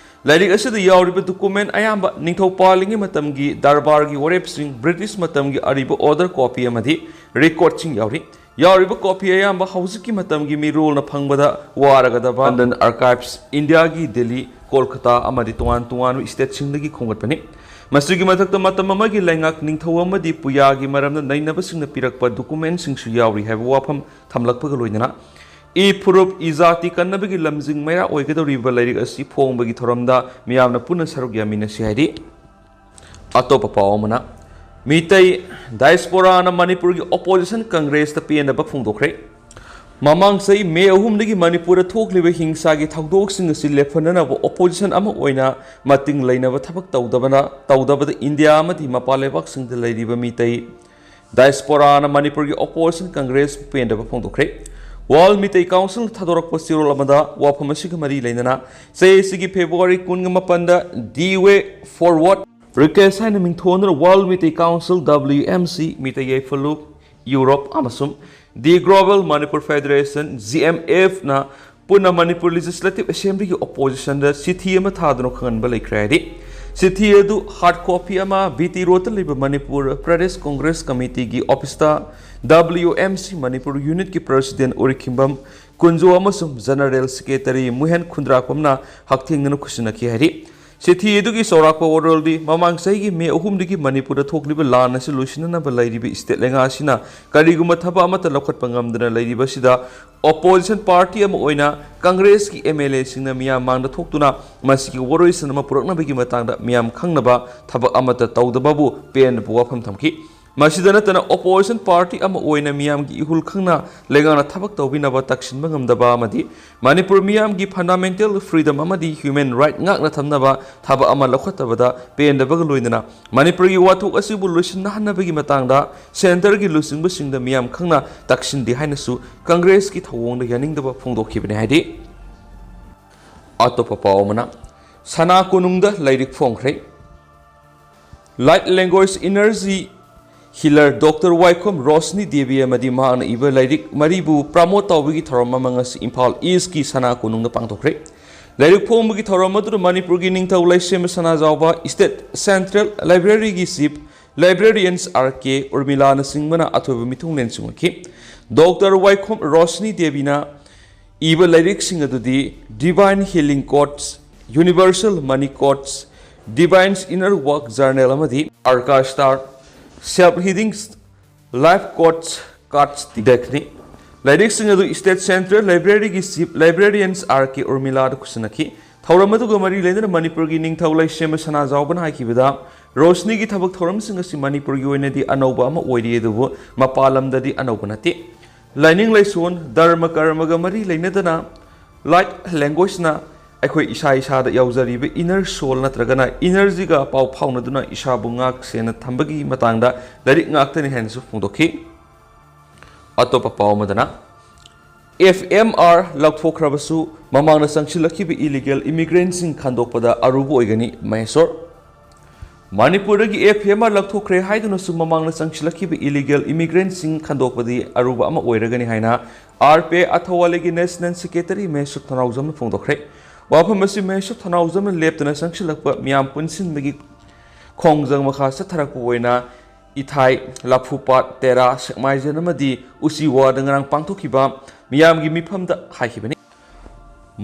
ꯂꯥꯏꯔꯤꯛ ꯑꯁꯤꯗ ꯌꯥꯎꯔꯤꯕ document ꯑꯌꯥꯝꯕ ꯅꯤꯡꯊꯧ ꯄꯥꯜꯂꯤꯉꯩ ꯃꯇꯝꯒꯤ ꯗꯔꯕꯥꯔꯒꯤ ꯋꯥꯔꯦꯞꯁꯤꯡ, British ꯃꯇꯝꯒꯤ ꯑꯔꯤꯕ order copy ꯑꯃꯗꯤ recordꯁꯤꯡ ꯌꯥꯎꯔꯤ꯫ ꯌꯥꯎꯔꯤꯕ copy ꯑꯌꯥꯝꯕ ꯍꯧꯖꯤꯛꯀꯤ ꯃꯇꯝꯒꯤ ꯃꯤꯔꯣꯜꯅ ꯐꯪꯕꯗ ꯋꯥꯔꯒꯗꯕ London Archives, ꯏꯟꯗꯤꯌꯥꯒꯤ ꯗꯦꯜꯂꯤ, ꯀꯣꯜꯀꯇꯥ ꯑꯃꯗꯤ ꯇꯣꯉꯥꯟ ꯇꯣꯉꯥꯟꯕ stateꯁꯤꯡꯗꯒꯤ ꯈꯣꯝꯒꯠꯄꯅꯤ꯫ ꯃꯁꯤꯒꯤ ꯃꯊꯛꯇ ꯃꯇꯝ ꯑꯃꯒꯤ ꯂꯩꯉꯥꯛ, ꯅꯤꯡꯊꯧ ꯑꯃꯗꯤ ꯄꯨꯌꯥꯒꯤ ꯃꯔꯝꯗ ꯅꯩꯅꯕꯁꯤꯡꯅ ꯄꯤꯔꯛꯄ documentꯁꯤꯡꯁꯨ ꯌꯥꯎꯔꯤ ꯍꯥꯏꯕ ꯋꯥꯐꯝ ꯊꯝꯂꯛꯄꯒ ꯂꯣꯏꯅꯅ, ꯏ ꯐꯨꯔꯨꯞ, ꯏ ꯖꯥꯇꯤ ꯀꯟꯅꯕꯒꯤ ꯂꯝꯖꯤꯡ ꯃꯩꯔꯥ ꯑꯣꯏꯒꯗꯧꯔꯤꯕ ꯂꯥꯏꯔꯤꯛ ꯑꯁꯤ ꯐꯣꯡꯕꯒꯤ ꯊꯧꯔꯝꯗ ꯃꯤꯌꯥꯝꯅ ꯄꯨꯟꯅ ꯁꯔꯨꯛ ꯌꯥꯃꯤꯟꯅꯁꯤ ꯍꯥꯏꯔꯤ꯫ ꯑꯇꯣꯞꯄ ꯄꯥꯎ ꯑꯃꯅ, ꯃꯤꯇꯩ diasporaꯅ ꯃꯅꯤꯄꯨꯔꯒꯤ opposition Congressꯇ ꯄꯦꯟꯗꯕ ꯐꯣꯡꯗꯣꯛꯈ꯭ꯔꯦ꯫ ꯃꯃꯥꯡ ꯆꯍꯤ May ꯑꯍꯨꯝꯗꯒꯤ ꯃꯅꯤꯄꯨꯔꯗ ꯊꯣꯛꯂꯤꯕ ꯍꯤꯡꯁꯥꯒꯤ ꯊꯧꯗꯣꯛꯁꯤꯡ ꯑꯁꯤ ꯂꯦꯞꯍꯟꯅꯅꯕ opposition ꯑꯃ ꯑꯣꯏꯅ ꯃꯇꯤꯡ ꯂꯩꯅꯕ ꯊꯕꯛ ꯇꯧꯗꯕꯅ, ꯇꯧꯗꯕꯗ ꯏꯟꯗꯤꯌꯥ ꯑꯃꯗꯤ ꯃꯄꯥꯟ ꯂꯩꯕꯥꯛꯁꯤꯡꯗ ꯂꯩꯔꯤꯕ ꯃꯤꯇꯩ ꯗꯥꯏꯁꯄꯣꯔꯥꯅ ꯃꯅꯤꯄꯨꯔꯒꯤ ꯑꯣꯄꯣꯖꯤꯁꯟ ꯀꯪꯒ꯭ꯔꯦꯁꯄꯨ ꯄꯦꯟꯗꯕ ꯐꯣꯡꯗꯣꯛꯈ꯭ꯔꯦ꯫ ꯋꯥꯔꯜ ꯃꯤꯇꯩ ꯀꯥꯎꯟꯁꯤꯜ ꯊꯥꯗꯣꯔꯛꯄ ꯆꯦꯔꯣꯜ ꯑꯃꯗ ꯋꯥꯐꯝ ꯑꯁꯤꯒ ꯃꯔꯤ ꯂꯩꯅꯅ ꯆꯍꯤꯁꯤꯒꯤ ꯐꯦꯕ꯭ꯔꯨꯋꯥꯔꯤ ꯀꯨꯟꯒ ꯃꯥꯄꯟꯗ ꯗꯤ ꯋꯦ ꯐꯣꯔꯋꯥꯔꯗ ꯔꯤꯀ꯭ꯋꯦꯁ ꯍꯥꯏꯅ ꯃꯤꯡꯊꯣꯟꯗꯨꯅ world Meetei council, W M C, Meetei Yaipha Lup, Europe ꯑꯃꯁꯨꯡ the global Manipur federation, G M ꯑꯦꯐꯅ ꯄꯨꯟꯅ ꯃꯅꯤꯄꯨꯔ ꯂꯦꯖꯤꯁꯂꯦꯇꯤꯚ ꯑꯦꯁꯦꯝꯕ꯭ꯂꯤꯒꯤ ꯑꯣꯄꯣꯖꯤꯁꯟꯗ ꯆꯤꯊꯤ ꯑꯃ ꯊꯥꯗꯨꯅ ꯈꯪꯍꯟꯕ ꯂꯩꯈ꯭ꯔꯦ ꯍꯥꯏꯗꯤ, ꯆꯤꯊꯤ ꯑꯗꯨ ꯍꯥꯔꯗ ꯀꯣꯄꯤ ꯑꯃ ꯕꯤ ꯇꯤ ꯔꯣꯗꯇ ꯂꯩꯕ ꯃꯅꯤꯄꯨꯔ ꯄ꯭ꯔꯗꯦꯁ ꯀꯣꯡꯒ꯭ꯔꯦꯁ ꯀꯃꯤꯇꯤꯒꯤ ꯑꯣꯐꯤꯁꯇ ꯗꯕ꯭ꯂꯤꯌꯨ ꯑꯦꯝ ꯁꯤ ꯃꯅꯤꯄꯨꯔ ꯌꯨꯅꯤꯠꯀꯤ ꯄ꯭ꯔꯁꯤꯗꯦꯟ ꯎꯔꯤꯈꯤꯝꯕꯝ ꯀꯨꯟꯖꯣ ꯑꯃꯁꯨꯡ ꯖꯦꯅꯔꯦꯜ ꯁꯦꯀ꯭ꯔꯦꯇꯔꯤ ꯃꯨꯍꯦꯟ ꯈꯨꯟꯗ꯭ꯔꯥꯛꯄꯝꯅ ꯍꯛꯊꯦꯡꯅꯅ ꯈꯨꯠꯁꯤꯟꯅꯈꯤ ꯍꯥꯏꯔꯤ꯫ ꯆꯤꯊꯤ ꯑꯗꯨꯒꯤ ꯆꯥꯎꯔꯥꯛꯄ ꯋꯥꯔꯣꯜꯗꯤ ꯃꯃꯥꯡ ꯆꯍꯤꯒꯤ ꯃꯦ ꯑꯍꯨꯝꯗꯒꯤ ꯃꯅꯤꯄꯨꯔꯗ ꯊꯣꯛꯂꯤꯕ ꯂꯥꯟ ꯑꯁꯤ ꯂꯣꯏꯁꯤꯟꯅꯅꯕ ꯂꯩꯔꯤꯕ ꯁ꯭ꯇꯦꯠ ꯂꯩꯉꯥꯛ ꯑꯁꯤꯅ ꯀꯔꯤꯒꯨꯝꯕ ꯊꯕꯛ ꯑꯃꯠꯇ ꯂꯧꯈꯠꯄ ꯉꯝꯗꯅ ꯂꯩꯔꯤꯕꯁꯤꯗ ꯑꯣꯄꯣꯖꯤꯁꯟ ꯄꯥꯔꯇꯤ ꯑꯃ ꯑꯣꯏꯅ ꯀꯪꯒ꯭ꯔꯦꯁꯀꯤ ꯑꯦꯝ ꯑꯦꯜ ꯑꯦꯁꯤꯡꯅ ꯃꯤꯌꯥꯝ ꯃꯥꯡꯗ ꯊꯣꯛꯇꯨꯅ ꯃꯁꯤꯒꯤ ꯋꯥꯔꯣꯏꯁꯤꯟ ꯑꯃ ꯄꯨꯔꯛꯅꯕꯒꯤ ꯃꯇꯥꯡꯗ ꯃꯤꯌꯥꯝ ꯈꯪꯅꯕ ꯊꯕꯛ ꯑꯃꯠꯇ ꯇꯧꯗꯕꯕꯨ ꯄꯦꯟꯗꯕ ꯋꯥꯐꯝ ꯊꯝꯈꯤ꯫ ꯃꯁꯤꯗ ꯅꯠꯇꯅ ꯑꯣꯄꯣꯖꯤꯁꯟ ꯄꯥꯔꯇꯤ ꯑꯃ ꯑꯣꯏꯅ ꯃꯤꯌꯥꯝꯒꯤ ꯏꯍꯨꯜ ꯈꯪꯅ ꯂꯩꯉꯥꯛꯅ ꯊꯕꯛ ꯇꯧꯕꯤꯅꯕ ꯇꯛꯁꯤꯟꯕ ꯉꯝꯗꯕ ꯑꯃꯗꯤ ꯃꯅꯤꯄꯨꯔ ꯃꯤꯌꯥꯝꯒꯤ ꯐꯟꯗꯥꯃꯦꯟꯇꯦꯜ ꯐ꯭ꯔꯤꯗꯝ ꯑꯃꯗꯤ ꯍ꯭ꯌꯨꯃꯦꯟ ꯔꯥꯏꯠ ꯉꯥꯛꯅ ꯊꯝꯅꯕ ꯊꯕꯛ ꯑꯃ ꯂꯧꯈꯠꯇꯕꯗ ꯄꯦꯟꯗꯕꯒ ꯂꯣꯏꯅꯅ ꯃꯅꯤꯄꯨꯔꯒꯤ ꯋꯥꯊꯣꯛ ꯑꯁꯤꯕꯨ ꯂꯣꯏꯁꯤꯟꯅꯍꯟꯅꯕꯒꯤ ꯃꯇꯥꯡꯗ ꯁꯦꯟꯇꯔꯒꯤ ꯂꯨꯆꯤꯡꯕꯁꯤꯡꯗ ꯃꯤꯌꯥꯝ ꯈꯪꯅ ꯇꯛꯁꯤꯟꯗꯦ ꯍꯥꯏꯅꯁꯨ ꯀꯪꯒ꯭ꯔꯦꯁꯀꯤ ꯊꯧꯑꯣꯡꯗ ꯌꯥꯅꯤꯡꯗꯕ ꯐꯣꯡꯗꯣꯛꯈꯤꯕꯅꯤ ꯍꯥꯏꯗꯤ꯫ ꯑꯇꯣꯞꯄ ꯄꯥꯎ ꯑꯃꯅ, ꯁꯅꯥ ꯀꯣꯅꯨꯡꯗ ꯂꯥꯏꯔꯤꯛ ꯐꯣꯡꯈ꯭ꯔꯦ꯫ ꯂꯥꯏꯠ ꯂꯦꯡꯒ꯭ꯋꯦꯖ ꯏꯅꯔꯖꯤ ꯍꯤꯂꯔ ꯗꯣꯛꯇꯔ ꯋꯥꯏꯈꯣꯝ ꯔꯣꯁꯅꯤ ꯗꯦꯕꯤ ꯑꯃꯗꯤ ꯃꯍꯥꯛꯅ ꯏꯕ ꯂꯥꯏꯔꯤꯛ ꯃꯔꯤꯕꯨ ꯄ꯭ꯔꯃꯣꯠ ꯇꯧꯕꯒꯤ ꯊꯧꯔꯝ ꯑꯃ ꯉꯁꯤ ꯏꯝꯐꯥꯜ ꯏꯁꯀꯤ ꯁꯅꯥ ꯀꯣꯅꯨꯡꯗ ꯄꯥꯡꯊꯣꯛꯈ꯭ꯔꯦ꯫ ꯂꯥꯏꯔꯤꯛ ꯐꯣꯡꯕꯒꯤ ꯊꯧꯔꯝ ꯑꯗꯨꯗ ꯃꯅꯤꯄꯨꯔꯒꯤ ꯅꯤꯡꯊꯧ ꯂꯩꯁꯦꯝꯕ ꯁꯅꯥꯖꯥꯎꯕ ꯏꯁꯇꯦꯠ ꯁꯦꯟꯇ꯭ꯔꯦꯜ ꯂꯥꯏꯕ꯭ꯔꯦꯔꯤꯒꯤ ꯆꯤꯐ ꯂꯥꯏꯕ꯭ꯔꯦꯔꯤꯌꯟꯁ ꯑꯥꯔ ꯀꯦ ꯎꯔꯃꯤꯂꯥꯅꯆꯤꯡꯕꯅ ꯑꯊꯣꯏꯕ ꯃꯤꯊꯨꯡꯂꯦꯟ ꯆꯤꯡꯂꯛꯈꯤ꯫ ꯗꯣꯛꯇꯔ ꯋꯥꯏꯈꯣꯝ ꯔꯣꯁꯅꯤ ꯗꯦꯕꯤꯅ ꯏꯕ ꯂꯥꯏꯔꯤꯛꯁꯤꯡ ꯑꯗꯨꯗꯤ divine healing quotes, universal money quotes, divines inner work journal ꯑꯃꯗꯤ ꯑꯥꯔꯀꯥꯁꯇꯥꯔ self healing life quotes cards ꯗꯦꯛꯅꯤ꯫ ꯂꯥꯏꯔꯤꯛꯁꯤꯡ ꯑꯗꯨ ꯏꯁꯇꯦꯠ ꯁꯦꯟꯇ꯭ꯔꯦꯜ ꯂꯥꯏꯕ꯭ꯔꯦꯔꯤꯒꯤ ꯆꯤꯐ ꯂꯥꯏꯕ꯭ꯔꯦꯔꯤꯌꯟꯁ ꯑꯥꯔ ꯀꯦ ꯎꯔꯃꯤꯂꯥꯗ ꯈꯨꯠꯁꯤꯟꯅꯈꯤ꯫ ꯊꯧꯔꯝ ꯑꯗꯨꯒ ꯃꯔꯤ ꯂꯩꯅꯅ ꯃꯅꯤꯄꯨꯔꯒꯤ ꯅꯤꯡꯊꯧ ꯂꯩꯁꯦꯝꯕ ꯁꯅꯥꯖꯥꯎꯕꯅ ꯍꯥꯏꯈꯤꯕꯗ, ꯔꯣꯁꯅꯤꯒꯤ ꯊꯕꯛ ꯊꯧꯔꯝꯁꯤꯡ ꯑꯁꯤ ꯃꯅꯤꯄꯨꯔꯒꯤ ꯑꯣꯏꯅꯗꯤ ꯑꯅꯧꯕ ꯑꯃ ꯑꯣꯏꯔꯤ, ꯑꯗꯨꯕꯨ ꯃꯄꯥꯟ ꯂꯝꯗꯗꯤ ꯑꯅꯧꯕ ꯅꯠꯇꯦ꯫ ꯂꯥꯏꯅꯤꯡ ꯂꯥꯏꯁꯣꯟ, ꯙꯔꯃ ꯀꯔꯃꯒ ꯃꯔꯤ ꯂꯩꯅꯗꯅ ꯂꯥꯏꯠ ꯂꯦꯡꯒ꯭ꯋꯦꯖꯅ ꯑꯩꯈꯣꯏ ꯏꯁꯥ ꯏꯁꯥꯗ ꯌꯥꯎꯖꯔꯤꯕ inner soul ꯅꯠꯇ꯭ꯔꯒꯅ energyꯒ ꯄꯥꯎ ꯐꯥꯎꯅꯗꯨꯅ ꯏꯁꯥꯕꯨ ꯉꯥꯛ ꯁꯦꯟꯅ ꯊꯝꯕꯒꯤ ꯃꯇꯥꯡꯗ ꯂꯥꯏꯔꯤꯛ ꯉꯥꯛꯇꯅꯤ ꯍꯥꯏꯅꯁꯨ ꯐꯣꯡꯗꯣꯛꯈꯤ꯫ ꯑꯇꯣꯞꯄ ꯄꯥꯎ ꯑꯃꯗꯅ, F M R ꯂꯧꯊꯣꯛꯈ꯭ꯔꯕꯁꯨ ꯃꯃꯥꯡꯗ ꯆꯪꯁꯤꯜꯂꯛꯈꯤꯕ illegal immigrantꯁꯤꯡ ꯈꯟꯗꯣꯛꯄꯗ ꯑꯔꯨꯕ ꯑꯣꯏꯒꯅꯤ ꯃꯍꯦꯁꯣꯔ꯫ ꯃꯅꯤꯄꯨꯔꯗꯒꯤ F M R ꯂꯧꯊꯣꯛꯈ꯭ꯔꯦ ꯍꯥꯏꯗꯨꯅꯁꯨ ꯃꯃꯥꯡꯗ ꯆꯪꯁꯤꯜꯂꯛꯈꯤꯕ illegal immigrantꯁꯤꯡ ꯈꯟꯗꯣꯛꯄꯗꯤ ꯑꯔꯨꯕ ꯑꯃ ꯑꯣꯏꯔꯒꯅꯤ ꯍꯥꯏꯅ R P I ꯑꯊꯧꯋꯥꯂꯤꯒꯤ national secretary ꯃꯍꯦꯁꯣꯔ ꯊꯧꯅꯥꯎꯖꯝꯅ ꯐꯣꯡꯗꯣꯛꯈ꯭ꯔꯦ꯫ ꯋꯥꯐꯝ ꯑꯁꯤ ꯃꯍꯦꯁꯣꯔ ꯊꯧꯅꯥꯎꯖꯝꯅ ꯂꯦꯞꯇꯅ ꯆꯪꯁꯤꯜꯂꯛꯄ ꯃꯤꯌꯥꯝ ꯄꯨꯟꯁꯤꯟꯕꯒꯤ ꯈꯣꯡꯖꯪ ꯃꯈꯥ ꯆꯠꯊꯔꯛꯄ ꯑꯣꯏꯅ ꯏꯊꯥꯏ, ꯂꯐꯨꯄꯥꯠ, ꯇꯦꯔꯥ, ꯁꯦꯛꯃꯥꯏꯖꯦꯟ ꯑꯃꯗꯤ ꯎꯆꯤꯋꯥꯗ ꯉꯔꯥꯡ ꯄꯥꯡꯊꯣꯛꯈꯤꯕ ꯃꯤꯌꯥꯝꯒꯤ ꯃꯤꯐꯝꯗ ꯍꯥꯏꯈꯤꯕꯅꯤ꯫